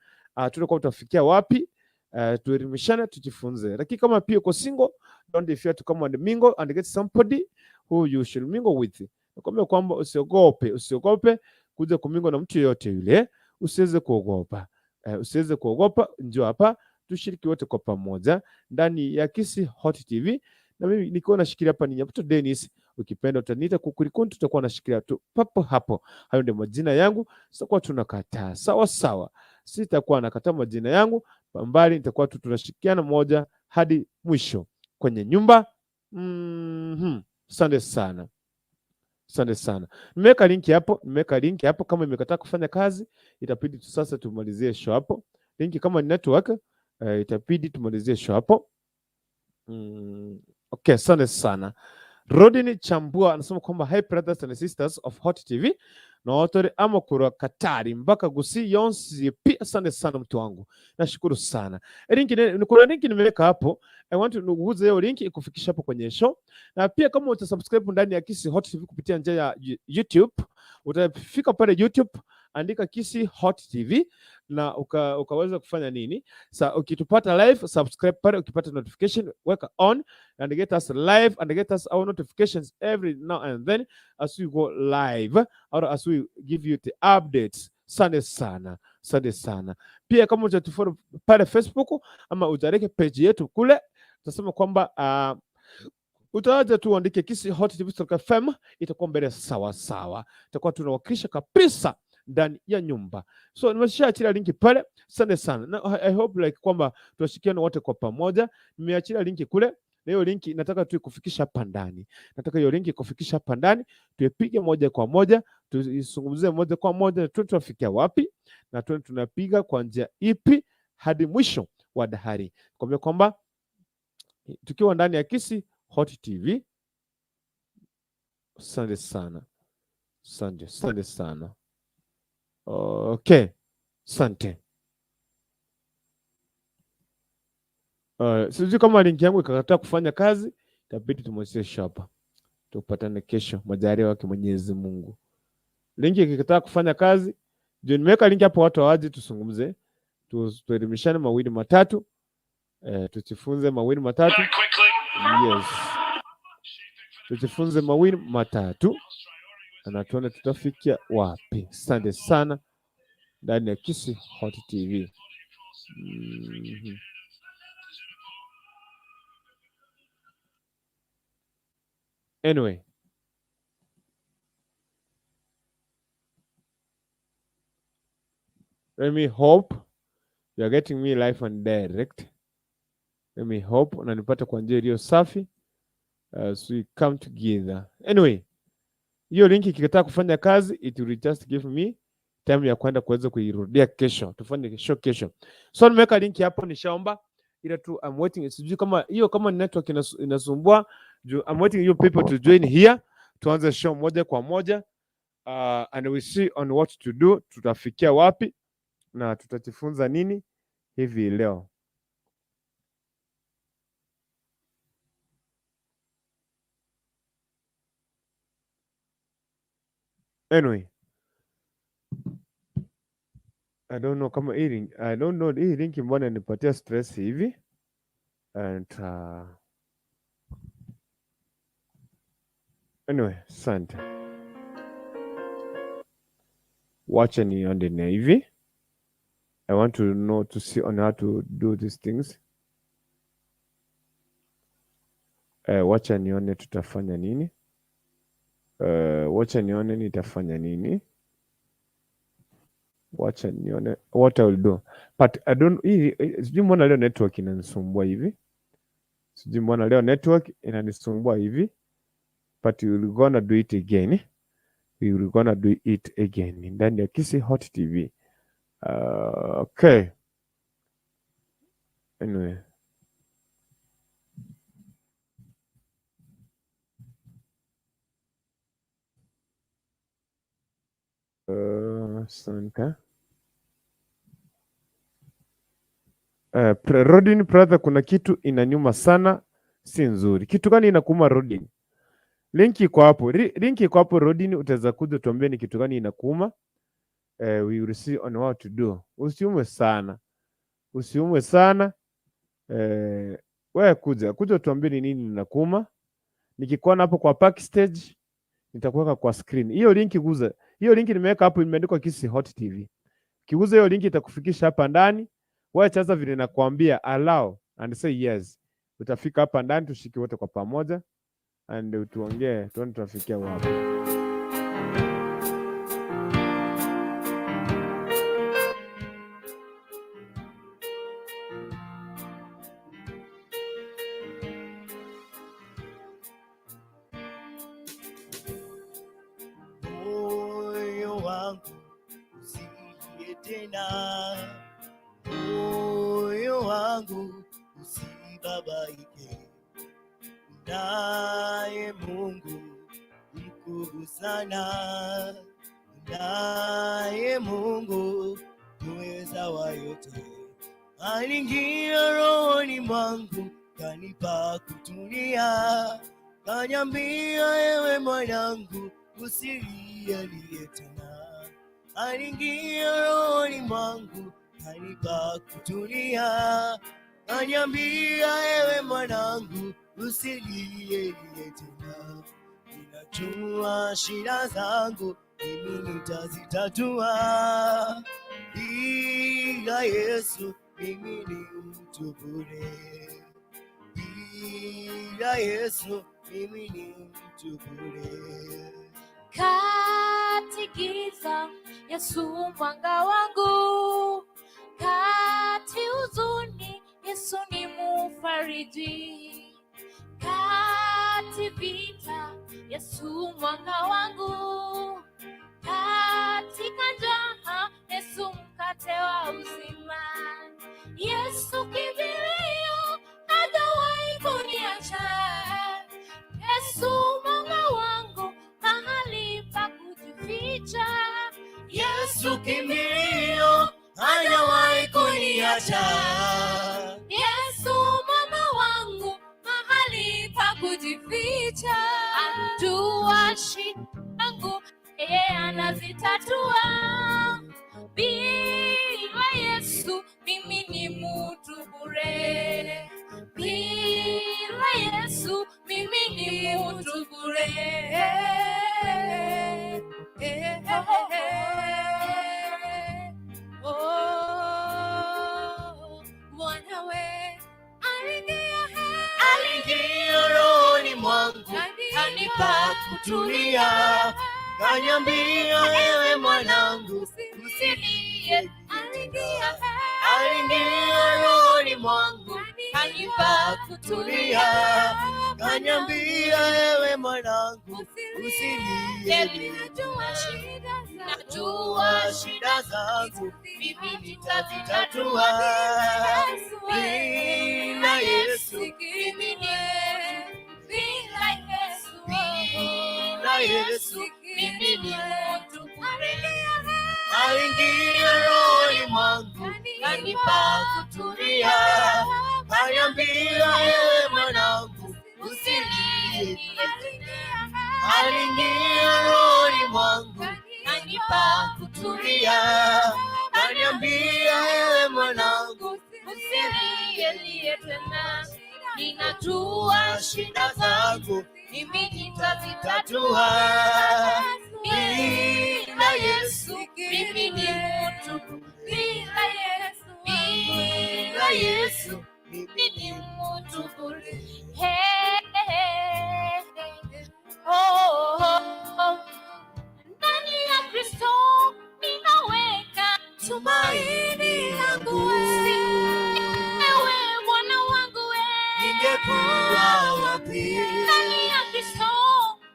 tutakuwa tutafikia wapi? Tuelimishane, tujifunze. Lakini kama pia uko single, don't fear to come and mingle and get somebody who you should mingle with. Nakwambia kwamba usiogope, usiogope kuja kumingle na mtu yeyote yule, usiweze kuogopa. Usiweze kuogopa, njoo hapa tushiriki wote kwa pamoja ndani ya Kisii Hot TV, na mimi nikiwa nashikilia hapa ni Nyabuto Dennis, ukipenda utaniita Kukurikuni, tutakuwa nashikilia tu papo hapo. Hayo ndio majina yangu, sitakuwa tunakataa sawa sawa, sitakuwa nakataa majina yangu mbali, nitakuwa tu tunashikiana moja hadi mwisho kwenye nyumba. Asante sana. Asante sana. Nimeweka link hapo, nimeweka link hapo. Kama imekataa kufanya kazi, itabidi tu sasa tumalizie show hapo. Link kama ni network, itabidi tumalizie show hapo. Okay, asante sana. Rodin Chambua anasema kwamba hi brothers and sisters of Hot TV na watore ama kura Katari mpaka Gusii yonsi pi. Asante sana mtu wangu, nashukuru sana. Link kuna link nimeweka hapo. I want to nuguze hiyo link ikufikisha hapo kwenye show, na pia kama utasubscribe ndani ya Kisii Hot TV kupitia njia ya YouTube, utafika pale YouTube, andika Kisii Hot TV na ukaweza kufanya nini? Sa ukitupata live, subscribe pale, ukipata notification weka on and get us live and get us our notifications every now and then as we go live or as we give you the updates. Asante sana, asante sana. Pia kama utatufollow pale Facebook ama utareke page yetu kule, tutasema kwamba utaanza tu uandike Kisii Hot TV Stock FM, itakuwa mbele sawa sawa, itakuwa tunawakilisha kabisa ndani ya nyumba. So nimeshaachilia linki pale, asante sana na I hope like kwamba tuwashikiane wote kwa pamoja. Nimeachilia linki kule na hiyo linki nataka tu ikufikisha hapa ndani, nataka hiyo linki ikufikisha hapa ndani, tuipige moja kwa moja, tuizungumzie moja kwa moja, tu tunafikia wapi na tu tunapiga kwa njia ipi hadi mwisho wa dahari. Kwambia kwamba tukiwa ndani ya Kisii Hot TV. Asante sana, asante, asante sana. Okay, asante. Sijui kama linki yangu ikakataa kufanya kazi, itabidi tumwachie hapa, tupatane kesho majaliwa yake Mwenyezi Mungu. Linki ikikataa kufanya kazi, ndio nimeweka linki hapo, watu waje tuzungumze, tuelimishane mawili matatu, tujifunze mawili matatu. Yes, tujifunze mawili matatu na tuone tutafikia wapi. Asante sana ndani ya Kisii Hot TV. Anyway, let me hope you are getting me live and direct. Let me hope unanipata kwa njia iliyo safi. So we come together. Anyway, hiyo link ikikataa kufanya kazi, it will just give me time ya kwenda kuweza kuirudia kesho, tufanye kesho kesho. So nimeweka link hapo, nishaomba, ila tu I'm waiting. Sijui kama hiyo kama network inasumbua juu I'm waiting you people to join here, tuanze show moja kwa moja, and we see on what to do, tutafikia wapi na tutajifunza nini hivi leo. Anyway, I don't know kama hii link, I don't know hii link mbona inanipatia stress hivi, and anyway, asante. Wacha niende na hivi. I want to know to see on how to do these things. Wacha nione tutafanya nini. Wacha nione nitafanya nini. Wacha nione what I will do. But I don't, sijui mbona leo network inanisumbua hivi. Sijui mbona leo network inanisumbua hivi. But we will gonna do it again. We will gonna do it again. Ndani ya Kisii Hot TV. Okay. Anyway. Asante. Rodin brother, kuna kitu inaniuma sana, si nzuri. Kitu gani inakuuma Rodin? Link iko hapo. Link iko hapo Rodin, utaweza kuja tuambie ni kitu gani inakuuma. We will see on what to do. Usiumwe sana. Usiumwe sana. Wewe kuja tuambie ni nini inakuuma. Nikikuona hapo kwa backstage nitakuweka kwa screen. Hiyo link guza. Hiyo link nimeweka hapo, imeandikwa Kisii Hot TV. Kiguza hiyo link itakufikisha hapa ndani. Wewe chaza vile nakwambia, allow and say yes. Utafika hapa ndani, tushike wote kwa pamoja and tuongee, tuone tutafikia wapi. Moyo wangu usilie tena, moyo wangu usibabaike, naye Mungu mkuu sana, naye Mungu muweza wa yote, aliingia rohoni mwangu, kanipa kutulia, kaniambia ewe mwanangu, usilie tena. Aliingia rohoni mwangu, kanipa kutulia, kaniambia ewe mwanangu, usilie tena. Ninajua shida zangu mimi nitazitatua, bila Yesu mimi ni mtu bure, bila Yesu mimi ni mtu bure. Kati giza, Yesu mwanga wangu, kati huzuni, Yesu ni mufariji, kati vita, Yesu mwanga wangu, katika njaa, Yesu mkate wa uzima, Yesu kimbilio, hajawahi kuniacha, Yesu mwanga wangu, mahali pa kujificha, Yesu kimbilio, hajawahi kuniacha. Yesu mwanga wangu, mahali pa kujificha, ajua shida zangu, yeye anazitatua. Bila Yesu mimi ni mtu bure, bila Yesu mimi ni mtu bure. Oh, Bwana we Aliingia rohoni mwangu, kanipa Kutulia, kaniambia, "Ewe mwanangu, usilie." Aliingia, Aliingia rohoni mwangu, kanipa kutulia, kaniambia, "Ewe mwanangu, usilie." Najua shida zangu mimi nitazitatua. Bila Yesu, mimi ni bila Yesu, bila Yesu, mimi ni mtu bure. Aliingia rohoni mwangu, kanipa kutulia, kaniambia, "Ewe mwanangu, usilie." Aliingia rohoni mwangu, kanipa kutulia, kaniambia, "Ewe mwanangu, usilie lie tena. Ninajua shida zangu mimi nitazitatua. Tatua. Bila Yesu mimi ni mtu, bila Yesu, Bila Yesu, mimi ni mtu bure. Hey, hey, hey. Oh. Ndani ya Kristo ninaweka tumaini langu. Ewe Bwana wangu we. Ningekuwa wapi? Ndani ya Kristo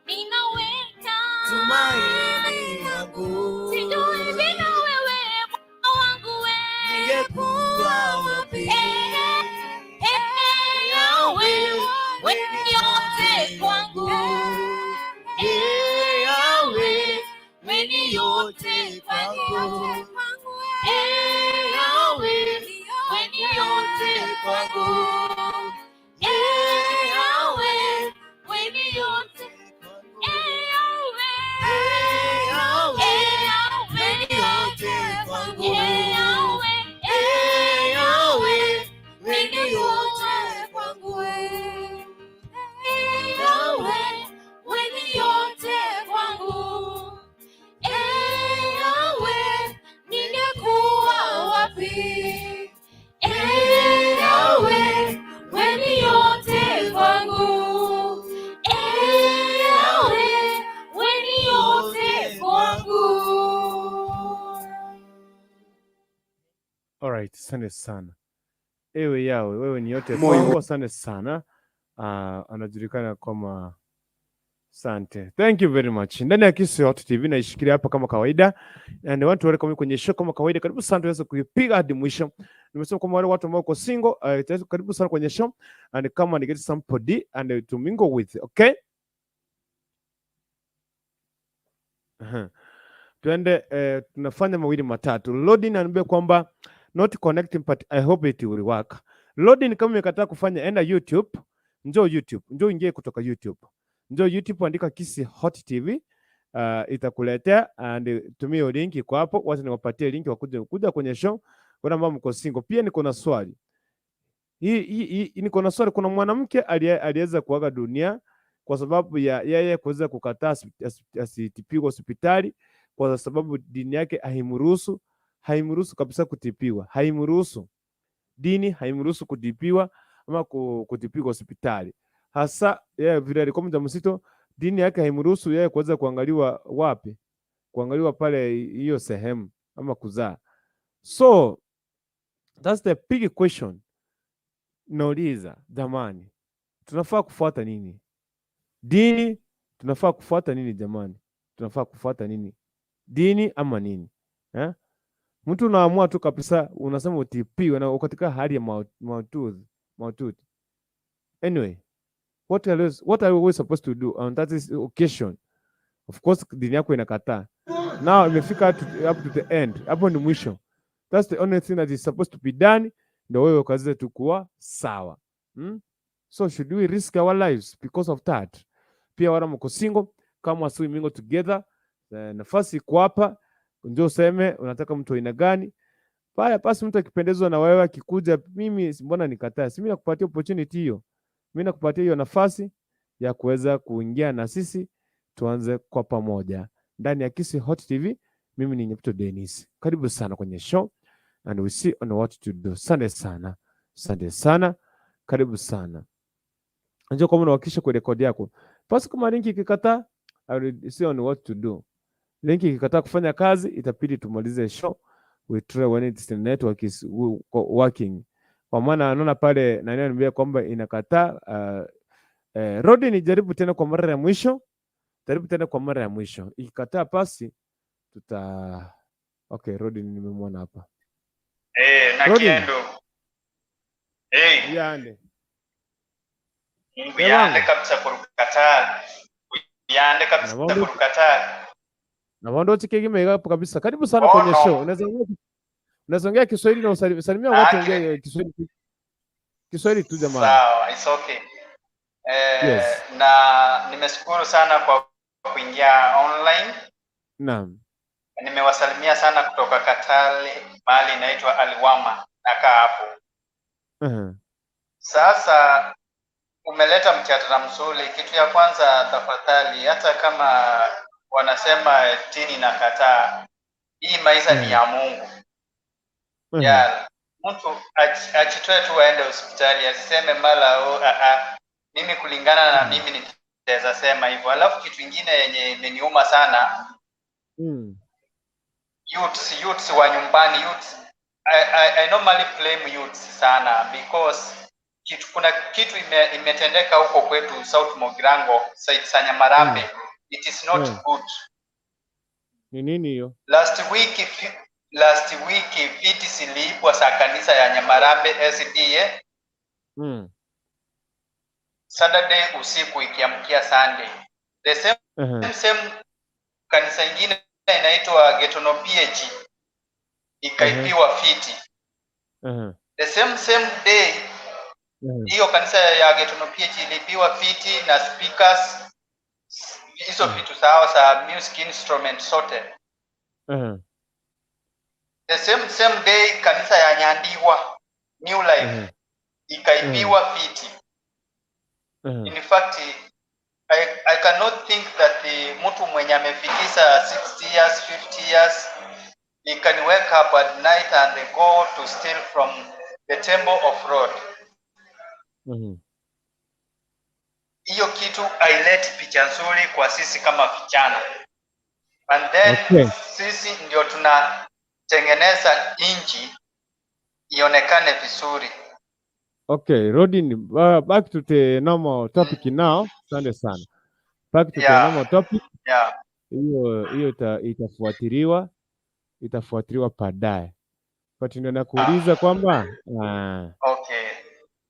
ninaweka Tumaini langu. Sijui bila wewe, Bwana wangu we. Ningekuwa wapi? Eh, eh, Yahweh, we ni yote kwangu. Eh, Yahweh, we ni yote kwangu. Eh, Yahweh, we ni yote kwangu. Eh, Yahweh, we ni yote. Eh, Yahweh, Eh, Yahweh, eh, Yahweh, we ni yote kwangu. Eh, Yahweh, Eh, Yahweh, we ni yote kwangu. Eh, Yahweh, we ni yote kwangu. Eh, Yahweh, ningekuwa wapi? Eh, Yahweh, we ni yote kwangu. Eh, Yahweh, we ni yote kwangu. Alright, asante sana. Ewe Yawe, wewe ni yote Moyo. kwangu. Asante sana. Anajulikana kama Sante. Thank you very much. Ndani ya Kisii Hot TV naishikilia hapa kama kawaida. And I want to welcome you kwenye show kama kawaida. Karibu sana tuweze kuipiga hadi mwisho. Nimesema kwamba wale watu ambao wako single, karibu sana kwenye show and come and get somebody and to mingle with. Okay? Aha. Tuende tunafanya mawili matatu. Loading ananiambia kwamba not connecting, but I hope it will work. Loading kama imekataa kufanya, enda YouTube, njoo YouTube, njoo ingie kutoka YouTube. Njoo YouTube, andika Kisii Hot TV, itakuletea and tumia hiyo link iko hapo. Wacha niwapatie link wakuja kuja kwenye show. Kuna ambao mko single. Pia niko na swali. Hii niko na swali. Kuna mwanamke aliweza kuaga dunia kwa sababu ya yeye kuweza kukataa asitibiwe hospitali kwa sababu dini yake haimruhusu, haimruhusu kabisa kutibiwa, haimruhusu, dini haimruhusu kutibiwa ama kutibiwa hospitali. Hasa yeye vile alikuwa mjamzito, dini yake haimruhusu yeye kuweza kuangaliwa wapi, kuangaliwa pale hiyo sehemu ama kuzaa. So that's the big question. Nauliza jamani, tunafaa kufuata nini? Dini tunafaa kufuata nini jamani? Tunafaa kufuata nini? Dini ama nini? Eh? Mtu unaamua tu kabisa, unasema utibiwe na uko katika hali ya maututi, maututi. Anyway, what are we supposed to do on that is occasion? Of course dini yako inakataa. Now imefika up to the end. Hapo ni mwisho. That's the only thing that is supposed to be done. Ndio wewe ukaze tu kuwa sawa. So should we risk our lives because of that? Pia wala mko single, kama we mingle together, nafasi iko hapa, ndio useme unataka mtu aina gani. Baya basi, mtu akipendezwa na wewe akikuja, mimi mbona nikataa? Si mimi nakupatia opportunity hiyo. Mimi nakupatia hiyo nafasi ya kuweza kuingia na sisi tuanze kwa pamoja ndani ya Kisii Hot TV. Mimi ni Nyaputo Dennis, karibu sana kwenye show and we see on what to do. Asante sana, asante sana, karibu sana. Njoo kama unahakikisha kwa rekodi yako. Basi kama link ikikataa, I will see on what to do. Link ikikataa kufanya kazi, itabidi tumalize show. We try when it's the network is working. Kwa maana naona pale nani ananiambia kwamba inakataa. Rodi, ni jaribu tena kwa mara ya mwisho. Jaribu tena kwa mara ya mwisho. Ikikataa basi tuta. Okay, Rodi nimemwona hapa. Na Rodi. Kiendo. Yande. Nguyande kabisa kurukataa. Nguyande kabisa Na kurukataa. Na wando chikegime hapo kabisa. Karibu sana Oh, kwenye no. show. Unaweza ongea Kiswahili na usalimia watu, ongea Kiswahili. Kiswahili tu, jamani. Sawa, it's okay. Yes. Na nimeshukuru sana kwa kuingia online. Naam. Nimewasalimia sana kutoka Katale, mahali inaitwa Aliwama, nakaa hapo. Sasa umeleta mjadala mzuri. Kitu ya kwanza, tafadhali, hata kama wanasema dini inakataa, hii maisha ni ya Mungu. Ya mtu ajitoe tu aende hospitali, asiseme mara, "Oh, ah, ah." Mimi kulingana na mimi nitaweza sema hivyo. Alafu kitu ingine yenye imeniuma sana, youths wa nyumbani, youths, I normally blame youths sana because kuna kitu imetendeka huko kwetu South Mugirango, side za Nyamarambe. It is not good. Ni nini hiyo? Last week viti ziliibwa za kanisa ya Nyamarambe SDA Saturday usiku ikiamkia Sunday. The same same kanisa ingine inaitwa Getono PAG ikaibiwa viti. The same same day hiyo kanisa ya Getono PAG iliibiwa viti na speakers, hizo vitu sawa za music instrument zote. The same same day kanisa ya Nyandiwa New Life ikaibiwa viti. In fact, I cannot think that the mtu mwenye amefikisha 60 years, 50 years, he can wake up at night and go to steal from the temple of Lord. Hiyo kitu haileti picha nzuri kwa sisi kama vijana. And then sisi ndio tunatengeneza nchi ionekane vizuri. Okay, Rodin, back to the normal topic now. Asante sana. Back to the normal topic. Hiyo hiyo itafuatiliwa baadaye. But ndio nakuuliza kwamba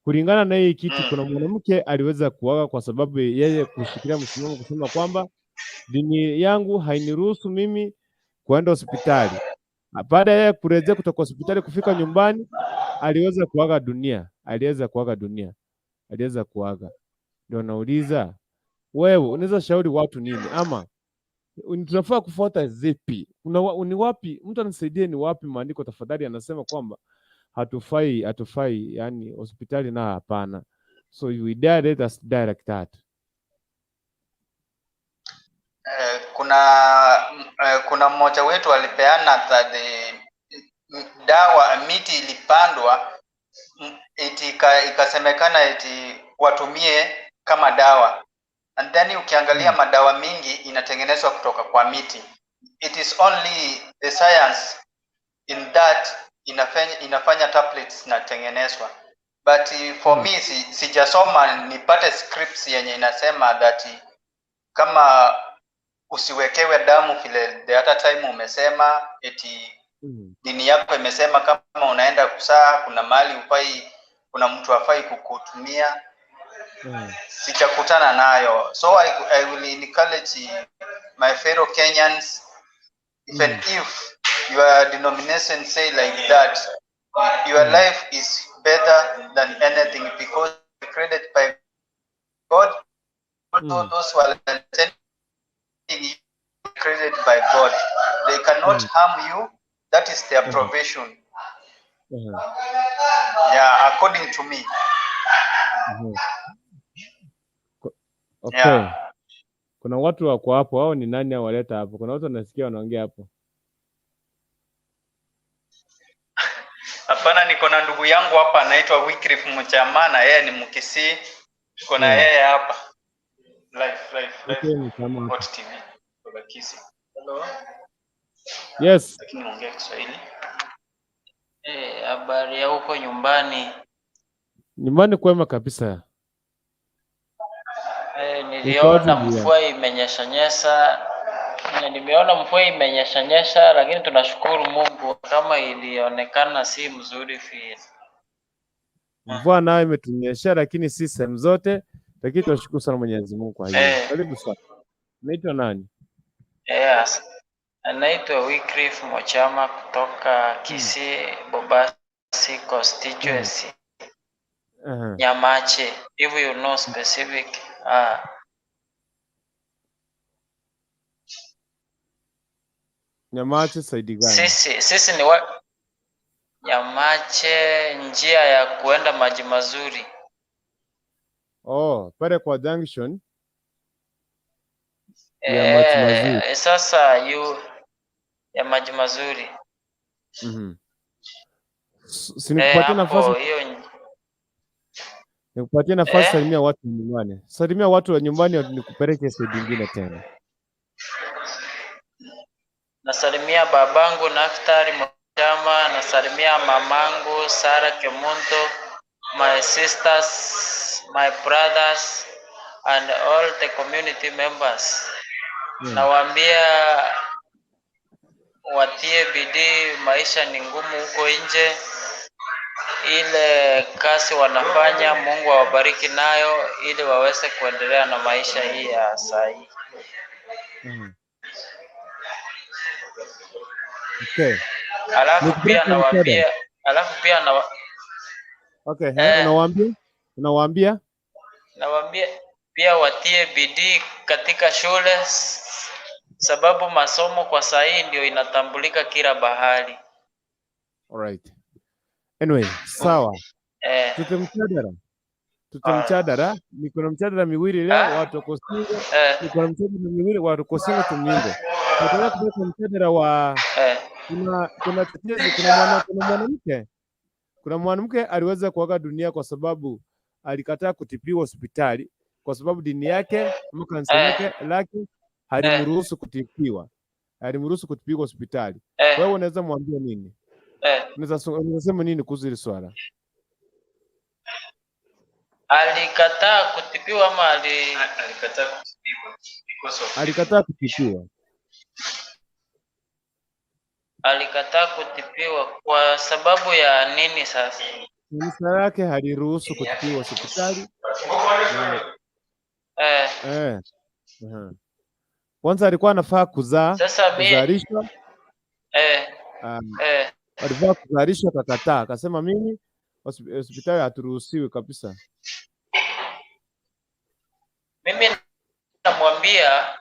kulingana na hii kitu, kuna mwanamke aliweza kuaga kwa sababu yeye kushikilia msimamo kusema kwamba dini yangu hainiruhusu mimi kuenda hospitali. Baada ya yeye kurejea kutoka hospitali kufika nyumbani, aliweza kuaga dunia, aliweza kuaga dunia, aliweza kuaga. Ndio nauliza wewe, unaweza shauri watu nini, ama tunafaa kufuata zipi? Ni wapi mtu anisaidie, ni wapi maandiko tafadhali anasema kwamba hatufai, yani hospitali na hapana. So we die, let us die like that. Kuna mmoja wetu alipeana that dawa miti ilipandwa, iti ikasemekana iti watumie kama dawa, and then ukiangalia madawa mingi inatengenezwa kutoka kwa miti. It is only the science in that inafanya tablets zinatengenezwa, but for me sijasoma nipate scripts yenye inasema that kama usiwekewe damu vile the other time umesema eti dini yako imesema kama unaenda kusaa kuna mahali ufai, kuna mtu afai kukutumia. Sijakutana nayo, so I will encourage my fellow Kenyans, even if your denomination say like that, your life is better than anything because created by God. Also those who are sending you, created by God, they cannot harm you. That is their provision. Yeah, according to me. Okay. Yeah. Kuna watu wako hapo, hao ni nani awaleta hapo? Kuna watu wanasikia wanaongea hapo. Hapana, niko na ndugu yangu hapa anaitwa Wycliffe Mchamana, yeye ni Mkisii. Tuko na yeye hapa. Live, live, live. Okay, ni kama Hot TV kutoka Kisii. Hello. Yes. Lakini ongea Kiswahili. Habari ya huko nyumbani? Nyumbani kwema kabisa. Niliona Ukoje? mvua imenyeshanyesha na nimeona mvua imenyeshanyesha, lakini tunashukuru Mungu kama ilionekana si mzuri vile. Mvua nayo imetunyeshea, lakini si sehemu zote, lakini tunashukuru sana Mwenyezi Mungu kwa hiyo. Karibu sana. Unaitwa nani? Anaitwa Wycliffe Mochama kutoka Kisii Bobasi constituency. Nyamache, if you know specific. Nyamache side gani? Sisi ni wa Nyamache, njia ya kuenda maji mazuri. Oh, pale kwa junction ya maji mazuri. Sasa you ya maji mazuri. Si nikupatie Hapo nafasi, hiyo nikupatie nafasi, Eh? salimia watu wa nyumbani. Salimia watu wa nyumbani nikupeleke side nyingine tena. Nasalimia babangu Naftali Mochama, nasalimia mamangu Sara Kemunto, my sisters, my brothers and all the community members. Nawaambia watie bidii, maisha ni ngumu huko nje. Ile kazi wanafanya, Mungu awabariki nayo ili waweze kuendelea na maisha hii ya saa hii. Okay. Alafu Nikupeleke pia mchana. nawaambia, alafu pia na Okay, unawaambia? Unawaambia? Nawaambia pia watie bidii katika shule, sababu masomo kwa saa hii ndio inatambulika kila bahali. Alright. Anyway, sawa. Tutemchadara. Tutemchadara. Niko na mchadara miwili leo, watu wako single. Niko na mchadara miwili, watu wako single tumnyingo. Nataka kupeleka mchadara wa kuna tetezi, kuna mwanamke. Kuna mwanamke aliweza kuaga dunia kwa sababu alikataa kutibiwa hospitali kwa sababu dini yake ama kanisa lake halimruhusu kutibiwa. Halimruhusu kutibiwa hospitali. Wewe unaweza mwambia nini? Unaweza sema nini kuhusu hili swala? Alikataa kutibiwa ama ali Alikataa kutibiwa because of Alikataa kutibiwa. Alikataa kutibiwa kwa sababu ya nini sasa? Kanisa lake haliruhusu kutibiwa hospitali. Na, Kwanza alikuwa anafaa kuzaa, Sasa mi kuzalishwa. Alifaa kuzalishwa akakataa, akasema mimi hospitali haturuhusiwi kabisa. Mimi namwambia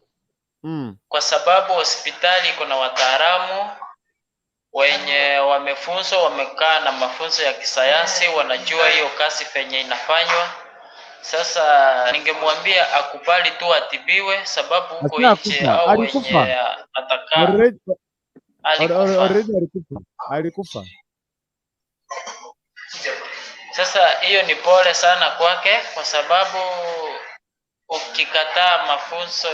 kwa sababu hospitali kuna wataalamu wenye wamefunzwa, wamekaa na mafunzo ya kisayansi, wanajua hiyo kazi venye inafanywa. Sasa ningemwambia akubali tu atibiwe, sababu huko nje Ashakufa, au alikufa. wenye atakaa Already, alikufa. already alikufa. Alikufa. Sasa hiyo ni pole sana kwake, kwa sababu ukikataa mafunzo,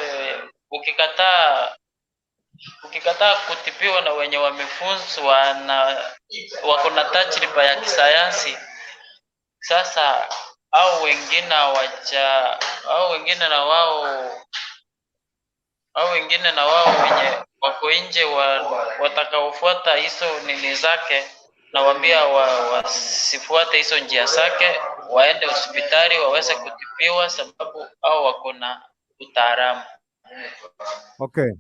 ukikataa kutibiwa na wenye wamefunzwa na wako na tajriba ya kisayansi, sasa au wengine wacha au wengine na wao au wengine na wao wenye wako nje watakaofuata hizo nini zake, nawaambia wasifuate hizo njia zake, waende hospitali waweze kutibiwa, sababu au wako na utaalamu. Okay.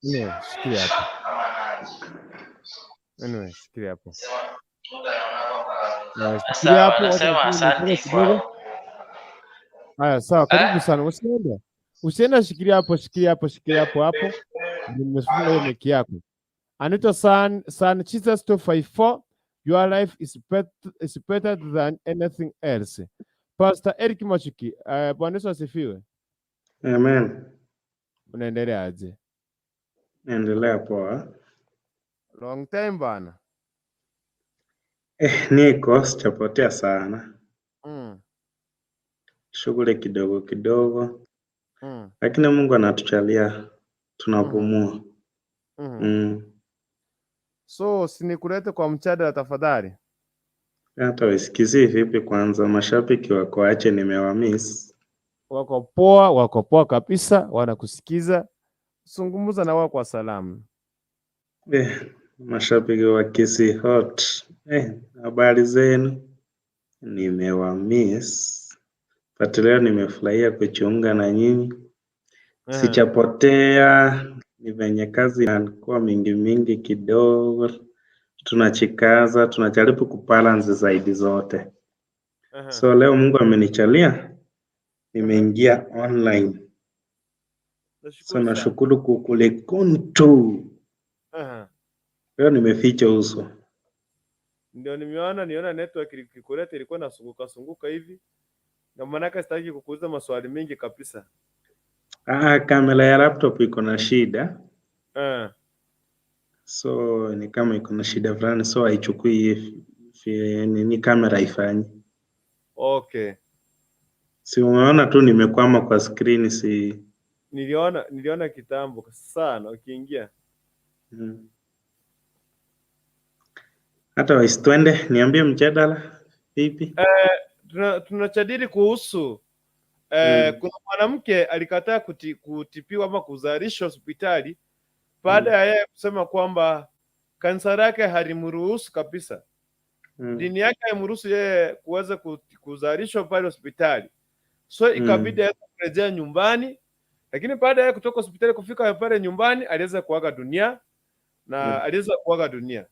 Anyway, shikilia hapo. Anyway, shikilia hapo. Na shikilia Sawa, hapo, wacha nasema nipige asante kidogo. kwa Haya, sawa, karibu sana. Usiende. Usiende, shikilia hapo, shikilia hapo, shikilia hapo hapo. Nimefunga hiyo meki yako. Anaitwa San Jesus 254. Your life is better than anything else. Pastor Eric Machuki, Bwana Yesu asifiwe. Amen. Unaendelea aje? Naendelea poa. Long time bana. Niko sijapotea sana. Shughuli kidogo kidogo, lakini Mungu anatujalia tunapumua. So sinikulete kwa mjadala tafadhali. Hata wasikizii vipi kwanza, mashabiki wako aje? Nimewamiss. Wako poa, wako poa kabisa, wanakusikiza. Zungumza na wao kwa salamu. Mashabiki wa Kisii Hot. Habari zenu? Nimewamiss. But leo nimefurahia kujiunga na nyinyi. Sijapotea, ni venye kazi inakuwa mingi mingi kidogo. Tunajikaza, tunajaribu kubalance zaidi zote. So leo Mungu amenijalia, nimeingia online. So Nashukuru sana. Nashukuru kukulikuntu. Leo nimeficha uso. Ndio nimeona niona network ikikuleta ilikuwa inasunguka sunguka hivi. Na maanake sitaki kukuuliza maswali mengi kabisa. Ah, kamera ya laptop iko na shida. So ni kama iko na shida fulani, so haichukui nini, kamera haifanyi. Si umeona tu nimekwama kwa screen si? Niliona kitambo sana ukiingia. Hata wais, twende, niambie mjadala vipi? Tunajadili kuhusu kuna mwanamke alikataa kutibiwa ama kuzalishwa hospitali baada ya yeye kusema kwamba kanisa lake halimruhusu kabisa. Dini yake haimruhusu yeye kuweza kuzalishwa pale hospitali, so ikabidi aweze kurejea nyumbani, lakini baada ya yeye kutoka hospitali kufika pale nyumbani aliweza kuaga dunia na aliweza kuaga dunia.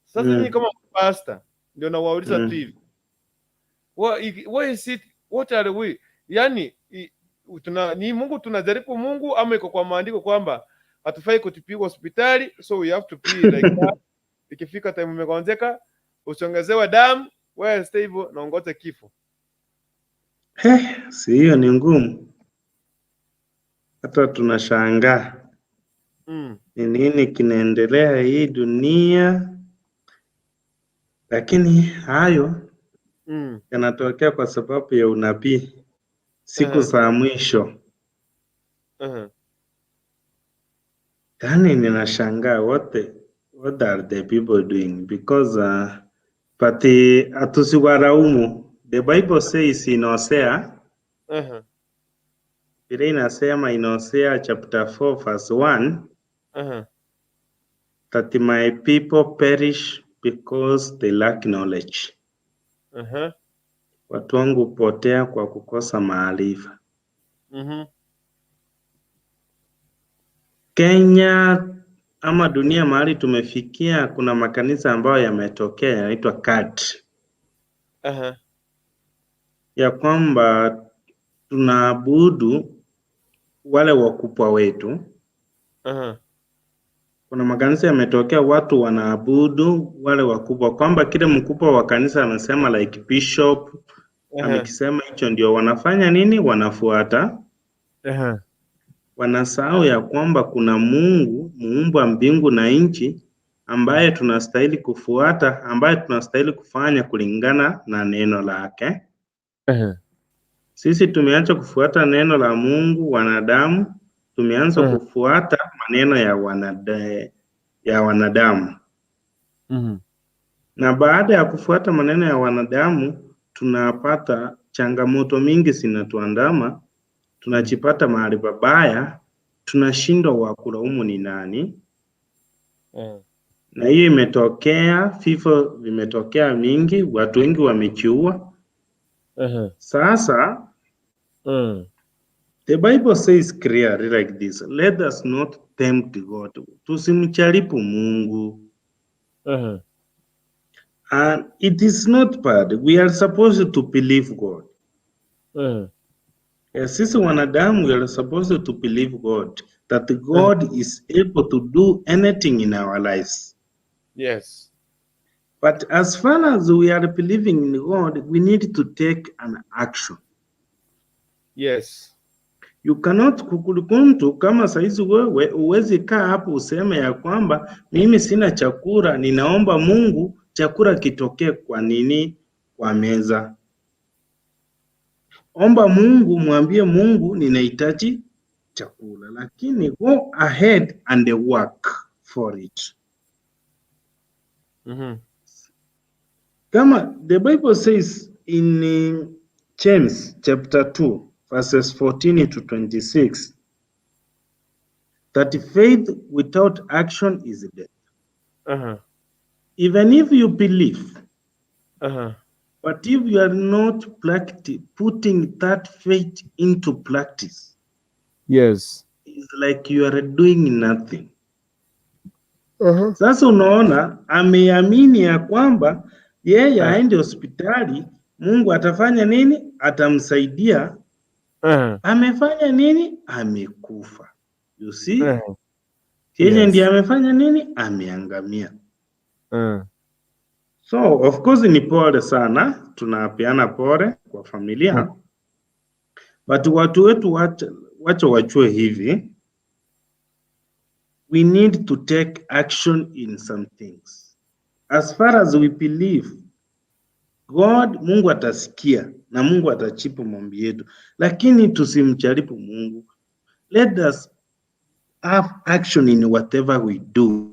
Sasa nyinyi kama pastor ndio nawauliza tu hivi, what is it, what are we, yani ni Mungu tunajaribu Mungu ama iko kwa maandiko kwamba hatufai kutibiwa hospitali, so we have to be like that? Ikifika time umegonjeka, usiongezewe damu, wewe stay hivyo na ungoje kifo. He, si hiyo ni ngumu, hata tunashangaa ni nini kinaendelea hii dunia, lakini hayo yanatokea kwa sababu ya unabii siku za mwisho. Yaani ninashangaa what are the people doing because but hatusiwalaumu. The Bible says in Hosea, vile inasema in Hosea chapter 4 verse 1 that my people perish because they lack knowledge. Watu wangu hupotea kwa kukosa maarifa. Kenya ama dunia mahali tumefikia, kuna makanisa ambayo yametokea yanaitwa cult, ya kwamba tunaabudu wale wakubwa wetu. Kuna makanisa yametokea watu wanaabudu wale wakubwa, kwamba kile mkubwa wa kanisa anasema, like bishop amekisema, hicho ndio wanafanya nini, wanafuata. Wanasahau ya kwamba kuna Mungu muumba mbingu na nchi ambaye tunastahili kufuata, ambaye tunastahili kufanya kulingana na neno lake. Sisi tumeacha kufuata neno la Mungu wanadamu, tumeanza kufuata maneno ya wanadamu. Na baada ya kufuata maneno ya wanadamu, tunapata changamoto mingi zinatuandama, tunajipata mahali pabaya, tunashindwa wa kulaumu ni nani. Na hiyo imetokea, vifo vimetokea mingi, watu wengi wamejiua. Sasa the Bible says clearly like this, let us not tempt God. Tusimjaribu Mungu. And it is not bad. We are supposed to believe God. Sisi wanadamu, we are supposed to believe God, that God is able to do anything in our lives. But as far as we are believing in God, we need to take an action. You cannot kukulikuntu kama saizi wewe uwezi kaa hapo useme ya kwamba mimi sina chakula, ninaomba Mungu chakula kitokee kwa nini kwa meza. Omba Mungu, mwambie Mungu ninahitaji chakula, lakini go ahead and work for it. Kama the Bible says in James chapter 2 verses 14 to 26 that faith without action is dead. Even if you believe, but if you are not putting that faith into practice, it's like you are doing nothing. Sasa unaona, ameamini ya kwamba yeye aende hospitali, Mungu atafanya nini? Atamsaidia. Amefanya nini? Amekufa. You see? Yeye ndiye amefanya nini? Ameangamia. So of course ni pole sana, tunapeana pole kwa familia, but watu wetu wacha wajue hivi, we need to take action in some things. As far as we believe God, Mungu atasikia na Mungu atajibu maombi yetu, lakini tusimjaribu Mungu. Let us have action in whatever we do.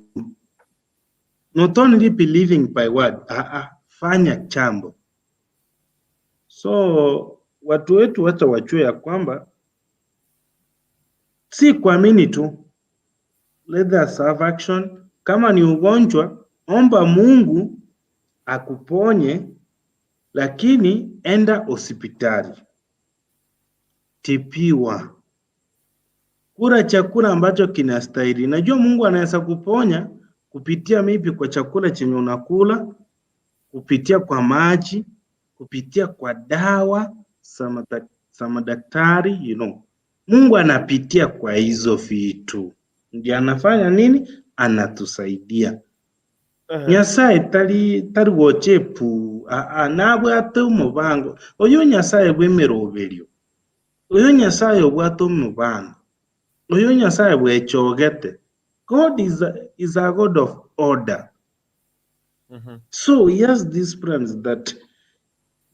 Not only believing by word, fanya jambo. So watu wetu wacha wajue ya kwamba si kuamini tu, let us have action. Kama ni ugonjwa, omba Mungu akuponye, lakini enda hospitali, tibiwa, kula chakula ambacho kinastahili. Najua Mungu anaweza kuponya kupitia maybe kwa chakula chenye unakula, kupitia kwa maji, kupitia kwa dawa za madaktari. Mungu anapitia kwa hizo vitu, ndiye anafanya nini? Anatusaidia. Nyasaye tari tari gochepu nabwate omobango oyo Nyasaye bw'emeroberio, oyo Nyasaye obwate omobango, oyo Nyasaye bwechogete. God is a God of order. So he has these plans that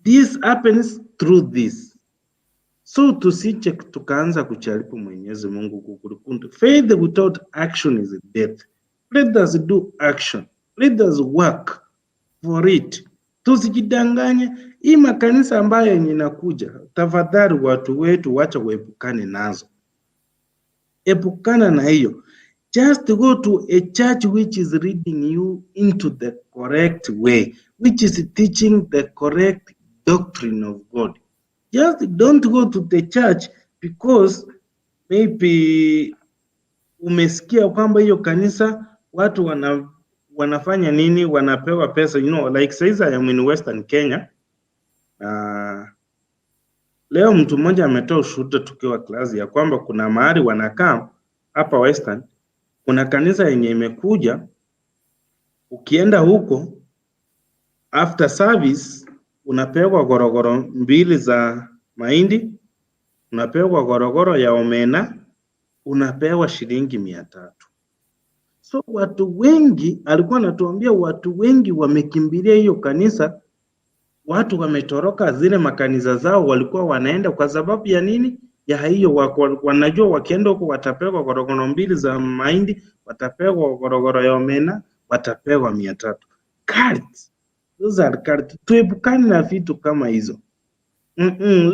this happens through this. So tusije tukaanza kujaribu Mwenyezi Mungu kukurukundu. Faith without action is death. Let us do action. Let us work for it. Tusijidanganye. Hii makanisa ambayo yenye inakuja, tafadhali watu wetu wacha uepukane nazo. Epukana na hiyo. Just go to a church which is leading you into the correct way, which is teaching the correct doctrine of God. Just don't go to the church because maybe umesikia kwamba hiyo kanisa watu wanafanya nini, wanapewa pesa, like saizi I am in Western Kenya. Leo mtu mmoja ametoa ushuhuda tukiwa class ya kwamba kuna mahali wanakaa hapa Western, kuna kanisa yenye imekuja, ukienda huko after service unapewa gorogoro mbili za mahindi, unapewa gorogoro ya omena, unapewa shilingi 300. So watu wengi, alikuwa anatuambia watu wengi wamekimbilia hiyo kanisa, watu wametoroka zile makanisa zao walikuwa wanaenda kwa sababu ya nini? Ya hiyo wako, wanajua wakienda huko watapewa gorogoro mbili za mahindi, watapewa gorogoro ya omena, watapewa 300. Cards. Those are cards. Tuepukane na vitu kama hizo.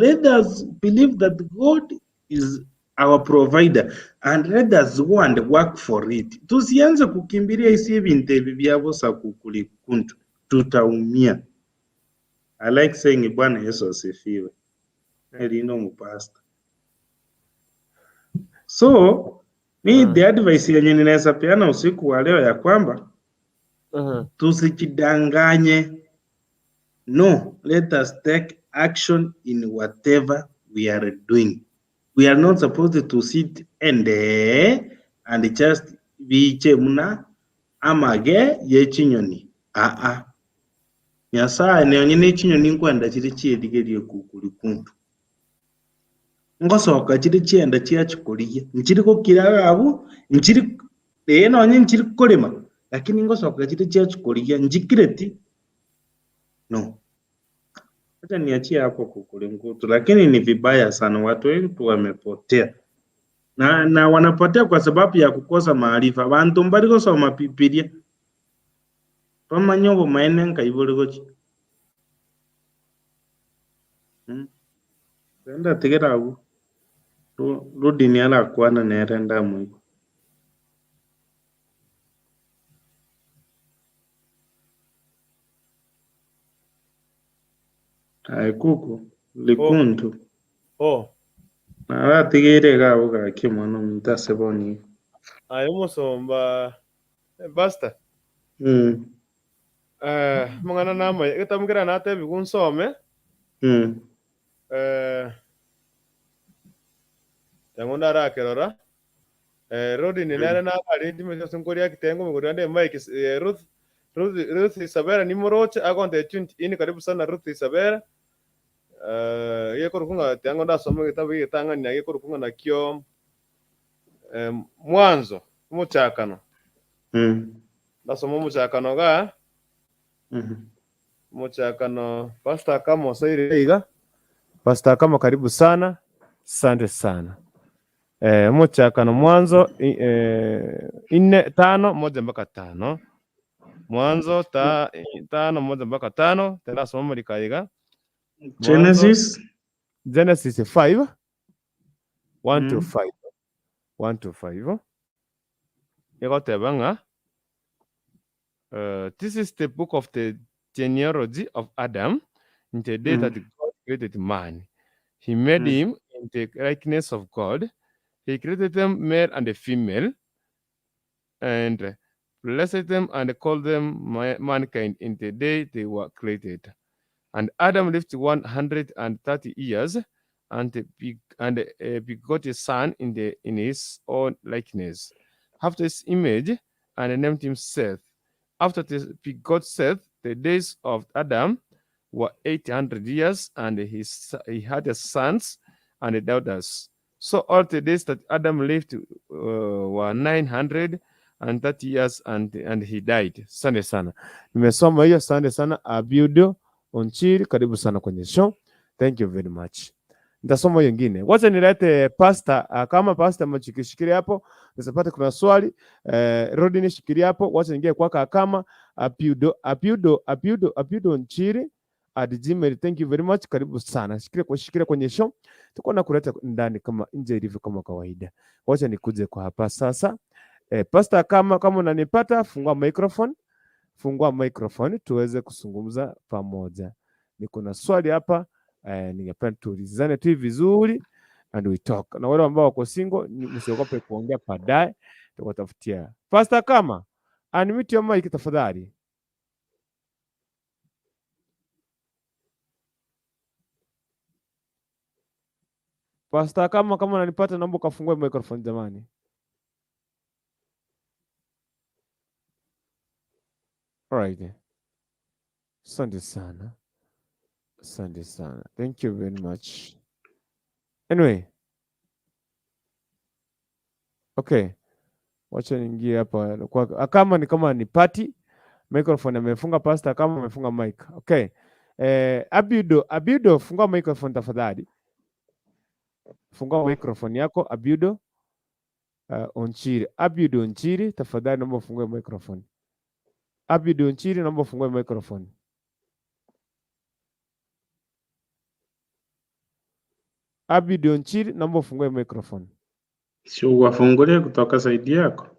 Let us believe that God is our provider and let us go and work for it. Tusianze kukimbilia isi bintu ebi bya kukulikuntu, tutaumia. I like saying Bwana Yesu asifiwe. Elino mupasta. So mi the advice yenye ninaweza peana usiku wa leo ya kwamba tusijidanganye. No, let us take action in whatever we are doing. We are not supposed to sit and just biche muna amage yechinyoni. Aa. Nyasaye neonyene echinyoni nkwenda chiri chierigerie kukuri kuntu. Ngosoka chiri chienda chiachikorigia. Nchiri gokira abu, nchiri nonye nchiri korema, lakini ngosoka chiri chiachikorigia njikireti. No. Acha niachie hapo kukulingutu, lakini ni vibaya sana, watu wetu wamepotea na wanapotea kwa sababu ya kukosa maarifa. Bantu mbali gosoma Biblia bamanye obomaene nkai bori gochi. Renda tigera abwo. Rudini arakwana nere ndamoigwa. Aye kuku likuntu. Oh. Naratigire iga abwo gaki omwana ominto ase bono iga. Aye omosomba Basta. Amang'ana namaye egetabu nkere natebiwa nsome. Tango ndarakerora Rodin nere nabarindi ase nkoria kitengo migoro ande Mike Ruth Ruth Ruth Isabella nimoroche agonte tuned in. Karibu sana, Ruth Isabella. Gekorukunga tiango ndasoma egetabu egetang'ani gekorukunga nakio mwanzo omochakano. Ndasoma omochakano ga omochakano. Pastor Kama osaire iga. Pastor Kama, karibu sana, asante sana. Omochakano mwanzo 4:5 1 mpaka 5. Mwanzo ta 5:1 mpaka 5 tena soma likaiga. Genesis. Genesis 5 1 to 5, 1 to 5 egoteba ng'a this is the book of the genealogy of Adam. In the day that God created man, he made him in the likeness of God. He created them male and female and blessed them and called them mankind in the day they were created. And Adam lived 130 years and begot a son in his own likeness, after his image, and named him Seth. After this begot Seth, the days of Adam were 800 years, and he had sons and daughters. So all the days that Adam lived were 930 years and he died. Asante sana. Nimesoma hiyo, asante sana. Abiudo Onchiri, karibu sana kwenye show. Thank you very much. Nitasoma hiyo ingine. Wacha nilete pastor, kama pastor machikishikilia hapo, nisipate kuna swali, Rodini shikilia hapo, wacha niingie kwaka kama Abiudo Abiudo Abiudo Abiudo Onchiri at Gmail. Thank you very much. Karibu sana. Shikilia kwa shikilia kwenye show. Tuko na kuleta ndani kama nje ilivyo kama kawaida. Wacha nikuje kwa hapa sasa. Pastor, kama unanipata, fungua microphone. Fungua microphone tuweze kuzungumza pamoja. Niko na swali hapa, ningependa tuulizane tu vizuri and we talk. Na wale ambao wako single msiogope kuongea baadaye, tukatafutia. Pastor, kama unmute your mic tafadhali. Pastor, kama unanipata, naomba ukafungue microphone jamani. Alright. Asante sana. Asante sana. Thank you very much. Anyway. Okay. Wacha niingie hapa kwa kama ni kama ni party microphone amefunga pastor kama amefunga mic. Okay. Abiudo, Abiudo, fungua microphone tafadhali. Fungua microphone yako Abiudo Onchiri. Abiudo Onchiri, tafadhali naomba ufungue microphone. Abiudo Onchiri, naomba ufungue microphone. Abiudo Onchiri, naomba ufungue microphone. Si uwafungulie kutoka side yako?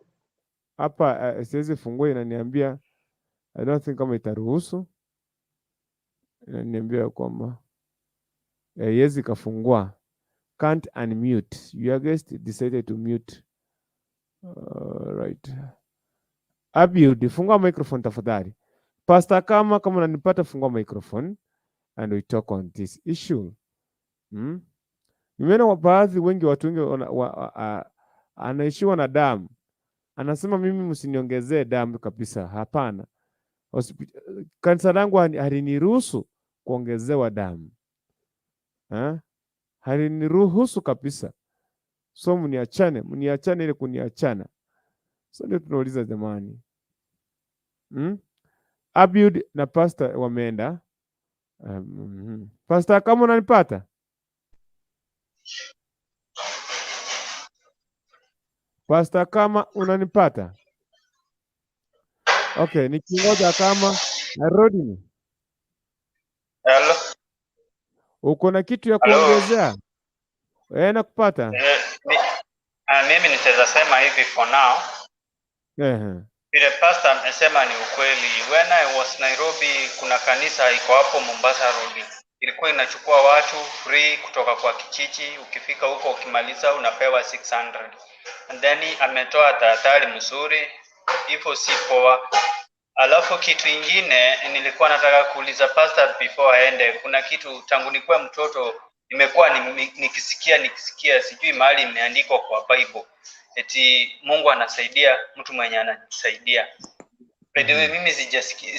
Hapa siwezi fungua, inaniambia, I don't think kama itaruhusu. Inaniambia kwamba haiwezi kafungua. Can't unmute. Your guest decided to mute. Right. Abiud, fungua microphone tafadhali. Pastor, kama unanipata, fungua microphone and we talk on this issue. Nimeona baadhi wengi watu wengi anaishiwa na damu. Anasema mimi msiniongezee damu kabisa. Hapana. Kanisa langu haliniruhusu kuongezewa damu. Ha? Haliniruhusu kabisa. So mniachane, mniachane ile kuniachana. So ndio tunauliza jamani. Abiud na pastor wameenda. Pastor, kama unanipata? Pastor, kama unanipata? Okay, nikingoja kama Rodney, Hello. uko na kitu ya Hello. kuongezea? Eh, nakupata. Mimi nitaweza sema hivi for now. Vile pastor amesema ni ukweli. When I was Nairobi, kuna kanisa iko hapo Mombasa Road. Ilikuwa inachukua watu free kutoka kwa kijiji. Ukifika huko ukimaliza unapewa 600. And then ametoa tahadhari mzuri, hivyo si poa. Alafu kitu ingine nilikuwa nataka kuuliza pastor before aende, kuna kitu tangu nikuwa mtoto nimekuwa nikisikia, sijui mahali imeandikwa kwa Bible eti Mungu anasaidia mtu mwenye anajisaidia. By the way, mimi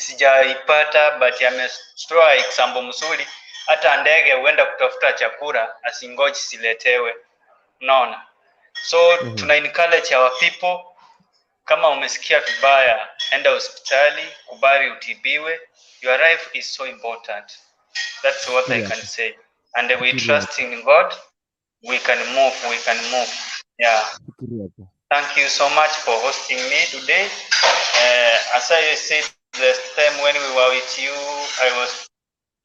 sijaipata, but ametoa example mzuri. Hata ndege huenda kutafuta chakula asingoji siletewe, unaona? So tuna encourage our people, kama umesikia vibaya, enda hospitali, kubali utibiwe. Your life is so important. That's what I can say. And we trust in God, we can move, we can move. Yeah. Fikiria hapo. Thank you so much for hosting me today. As I said last time when we were with you, I was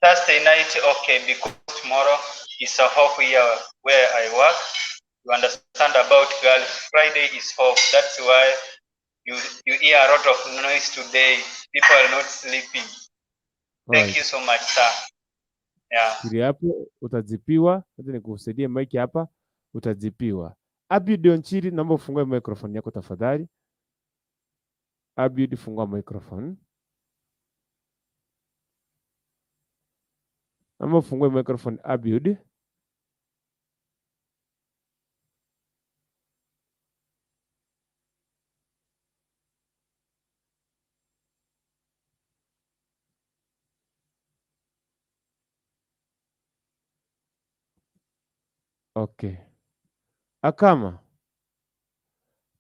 Thursday night, okay, because tomorrow is a off year where I work. You understand about girl, Friday is off. That's why you hear a lot of noise today. People are not sleeping. Thank you so much, sir. Yeah. Fikiria hapo, utazipiwa. Acha nikusaidie mic hapa, utazipiwa. Abiud Onchiri, naomba ufungue microphone yako tafadhali. Abiud, fungua microphone. Naomba ufungue microphone Abiud. Okay. Akama.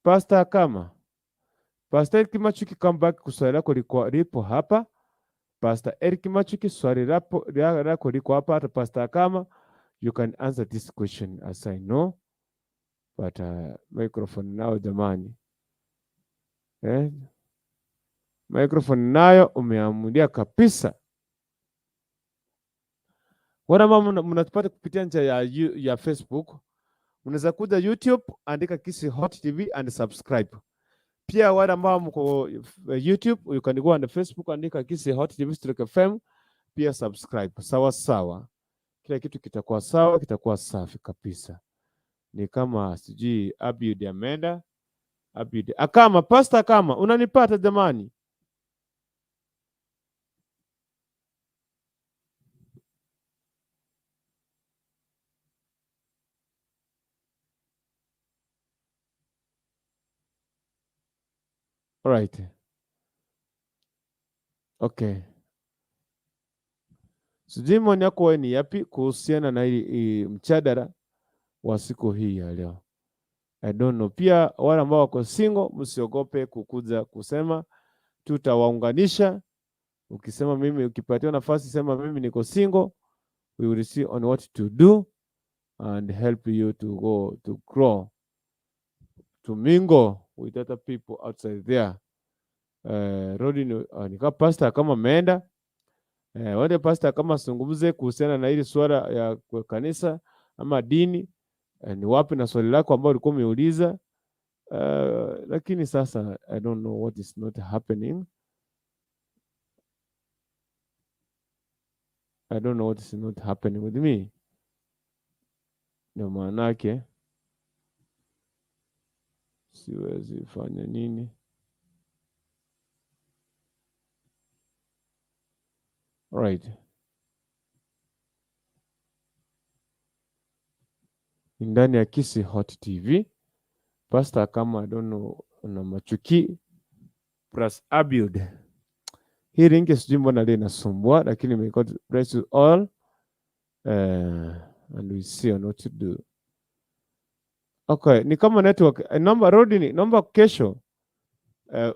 Pastor Akama. Pastor Eric Machuki, come back, swali lako liko lipo hapa. Pastor Eric Machuki, swali lako liko hapa. Hata Pastor Akama, you can answer this question as I know. But microphone nao jamani. Microphone nayo umeamulia kabisa. Wale ambao mnatupata kupitia njia ya Facebook, mnaweza kuja YouTube, andika Kisii Hot TV and subscribe. Pia wale ambao mko YouTube, you can go on Facebook, andika Kisii Hot TV stroke FM, pia subscribe. Sawa sawa. Kila kitu kitakuwa sawa, kitakuwa safi kabisa. Ni kama sijui Abiud ameenda. Abiud. Akama, Pastor Akama, unanipata jamani? All right. Okay. Sijui maoni yako wewe ni yapi kuhusiana na hii mjadala wa siku hii ya leo. I don't know. Pia wale ambao wako single msiogope kukuja kusema, tutawaunganisha. Ukisema mimi, ukipatiwa nafasi sema mimi niko single, we will see on what to do and help you to go to grow, to mingle with other people outside there. Rodi ni pastor kama ameenda. Wende pastor kama zungumze kuhusiana na hili swala ya kanisa ama dini. Ni wapi na swali lako ambalo ulikuwa umeuliza. Lakini sasa I don't know what is not happening. I don't know what is not happening with me. Ndio maanake siwezi fanya nini. Right. Ndani ya Kisii Hot TV. Pastor kama I don't know na Machuki plus Abiud. Hii link sijui mbona leo inasumbua, lakini may God bless you all. And we see on what to do. Okay, ni kama network. Naomba Rodney, naomba kesho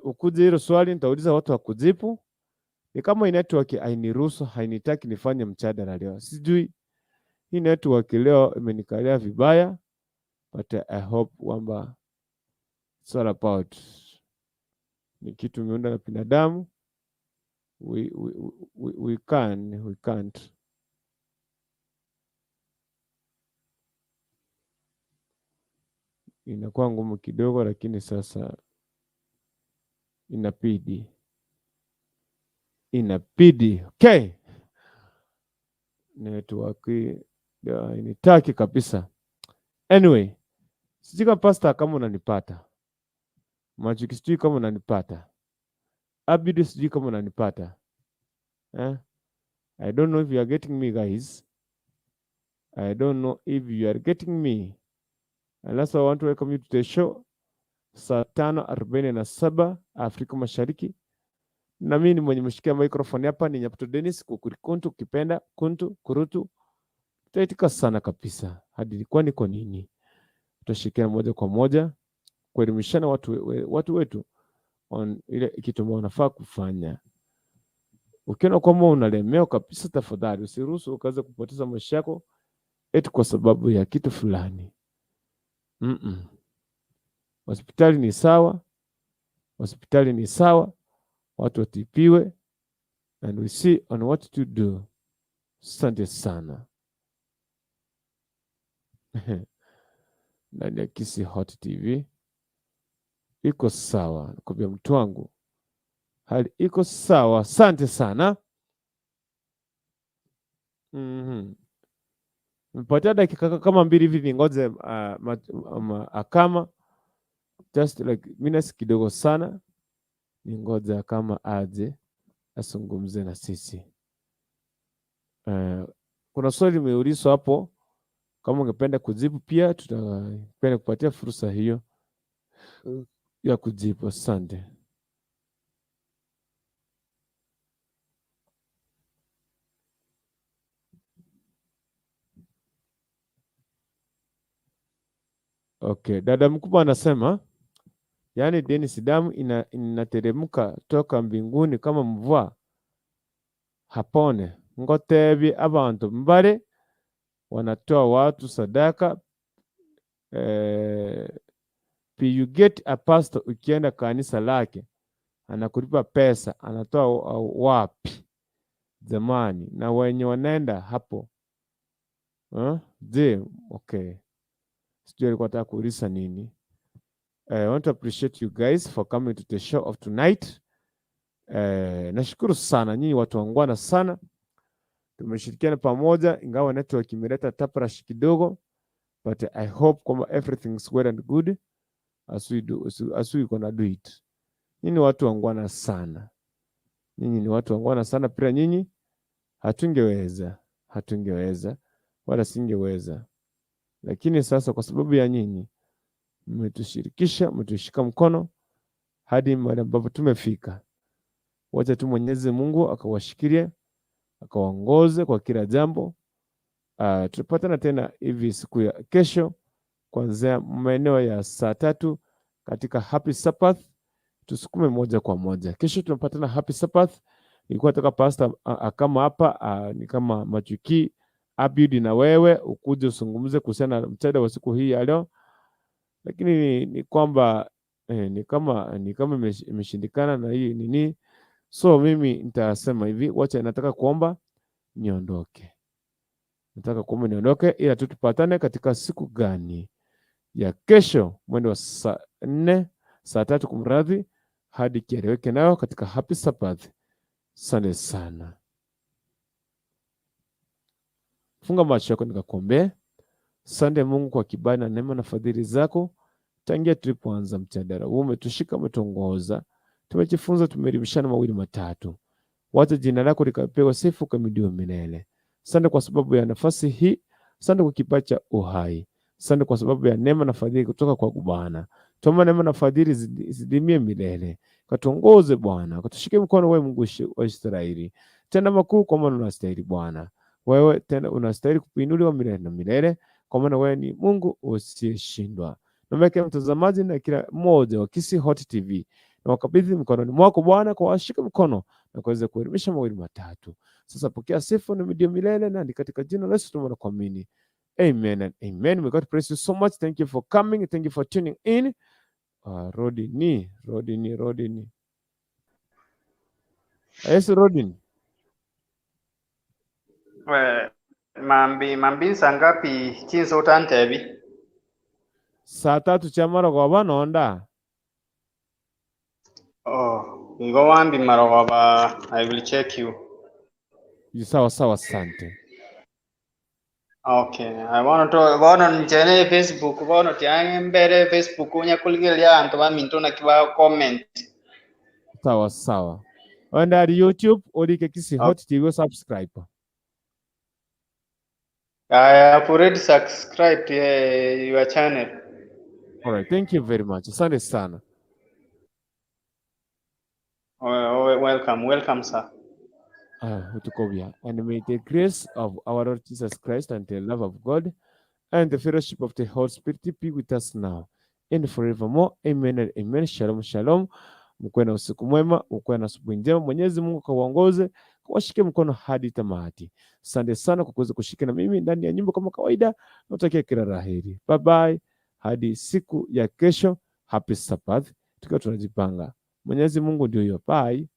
ukuje hilo swali nitauliza watu wa kujibu. Ni kama hii network hainiruhusu, hainitaki nifanye mjadala leo. Sijui hii network leo imenikalia vibaya, but I hope kwamba it's all about ni kitu imeunda na binadamu. We can't. Inakuwa ngumu kidogo, lakini sasa inabidi. Okay, network hii ndio hainitaki kabisa. Anyway, sijui kama pastor kama unanipata, Machuki, sijui kama unanipata, Abidi, sijui kama unanipata, eh? I don't know if you are getting me, guys. I don't know if you are getting me. And that's why I want to welcome you to the show saa 5:47 Afrika Mashariki. Na mimi ni mwenye mshikia microphone hapa ni Nyaputo Dennis Kukurikuntu, ukipenda kuntu kurutu, tutaitika sana kabisa hadi ilikuwa niko nini, tutashirikiana moja kwa moja kuelimishana watu wetu on ile kitu ambayo wanafaa kufanya. Ukiona kwamba unalemewa kabisa, tafadhali usiruhusu ukaweza kupoteza maisha yako eti kwa sababu ya kitu fulani. Hospitali ni sawa, hospitali ni sawa, watu watibiwe and we see on what to do. Asante sana. Ndani ya Kisii Hot TV iko sawa, nakwambia mtu wangu, hali iko sawa. Asante sana. Nipatia dakika kama 2 hivi ningoje Akama, just like minutes kidogo sana, ningoje kama aje azungumze na sisi. Kuna swali limeulizwa hapo, kama ungependa kujibu pia tutapenda kupatia fursa hiyo ya kujibu. Asante. Okay, dada mkubwa anasema yaani Dennis, damu inateremka toka mbinguni kama mvua hapone ngotebi abantu mbare wanatoa watu sadaka you get a pastor, ukienda kanisa lake anakulipa pesa, anatoa wapi jamani? Na wenye wanaenda hapo Je, okay, sijui alikuwa anataka kuuliza nini. I want to appreciate you guys for coming to the show of tonight. Nashukuru sana nyinyi watu wangwana sana, tumeshirikiana pamoja, ingawa network imeleta taprash kidogo, but I hope kwamba everything is well and good as we do, as we gonna do it. Nyinyi watu wangwana sana, nyinyi ni watu wangwana sana, pia nyinyi hatungeweza wala singeweza, lakini sasa kwa sababu ya nyinyi mmetushirikisha, mmetushika mkono hadi mahali ambapo tumefika. Wacha tu Mwenyezi Mungu akawashikilie, akawaongoze kwa kila jambo. Tutapatana tena hivi siku ya kesho kuanzia maeneo ya saa 3 katika Happy Sabbath. Tusukume moja kwa moja. Kesho tunapatana Happy Sabbath. Nilikuwa nataka pastor kama hapa ni kama Machuki Abidi na wewe ukuje usungumze kuhusiana na mchada wa siku hii ya leo, lakini ni kwamba ni kama imeshindikana na hii nini. So mimi nitasema hivi, wacha nataka kuomba niondoke. Nataka kuomba niondoke, ila tu tupatane katika siku gani ya kesho mwendo wa saa 4, saa 3 kumradhi, hadi kieleweke nayo katika Happy Sabbath. Asante sana. Funga macho yako nikakuombee. Asante Mungu kwa kibali na neema na fadhili zako. Tangia tulipoanza mjadala huu umetushika, umetuongoza, tumejifunza, tumeelimishana mawili matatu. Wacha jina lako likapewa sifa ukamidiwe milele. Asante kwa sababu ya nafasi hii, asante kwa kipaji cha uhai, asante kwa sababu ya neema na fadhili kutoka kwa Bwana. Tuomba neema na fadhili zidimie milele. Katuongoze Bwana, katushike mkono wewe Mungu wa Israeli. Tenda makuu kwa maana unastahili Bwana. Wewe tena unastahili kuinuliwa milele na milele, kwa maana wewe ni Mungu usiyeshindwa. Naomba kila mtazamaji na kila mmoja wa Kisii Hot TV na wakabidhi mkononi mwako Bwana, kwa washike mkono na kuweza kuelimisha mawili matatu. Sasa pokea sifa na midio milele, na ni katika jina la Yesu tumeomba na kuamini. Amen and amen. May God bless you so much. Thank you for coming. Thank you for tuning in. Rodini, Rodini, Rodini. Yes, Rodini. We, mambi mambi saa ngapi chinsa utantebi? Saa 3 cha marogoba nonda. Oh, ngo wambi marogoba, I will check you. Sawa sawa, asante. Okay, I want to bono nchene Facebook, bono tiange mbere Facebook unyakuligelia antu baminto na kiba comment. Sawa sawa. Onda ari YouTube olike Kisi Hot TV, subscribe. I have already subscribed your channel. All right, thank you very much. Asante sana. Oh, welcome, welcome, sir. Utukobia. And may the grace of our Lord Jesus Christ and the love of God and the fellowship of the Holy Spirit be with us now and forevermore. Amen and amen. Shalom, shalom. Mkuwe na usiku mwema, mkuwe na asubuhi njema. Mwenyezi Mungu kawaongoze, kawashike mkono hadi tamati. Asante sana kwa kuweza kushiriki na mimi ndani ya nyumba kama kawaida. Natakia kila la heri. Bye bye. Hadi siku ya kesho. Happy Sabbath. Tukiwa tunajipanga. Mwenyezi Mungu ndio hiyo. Bye.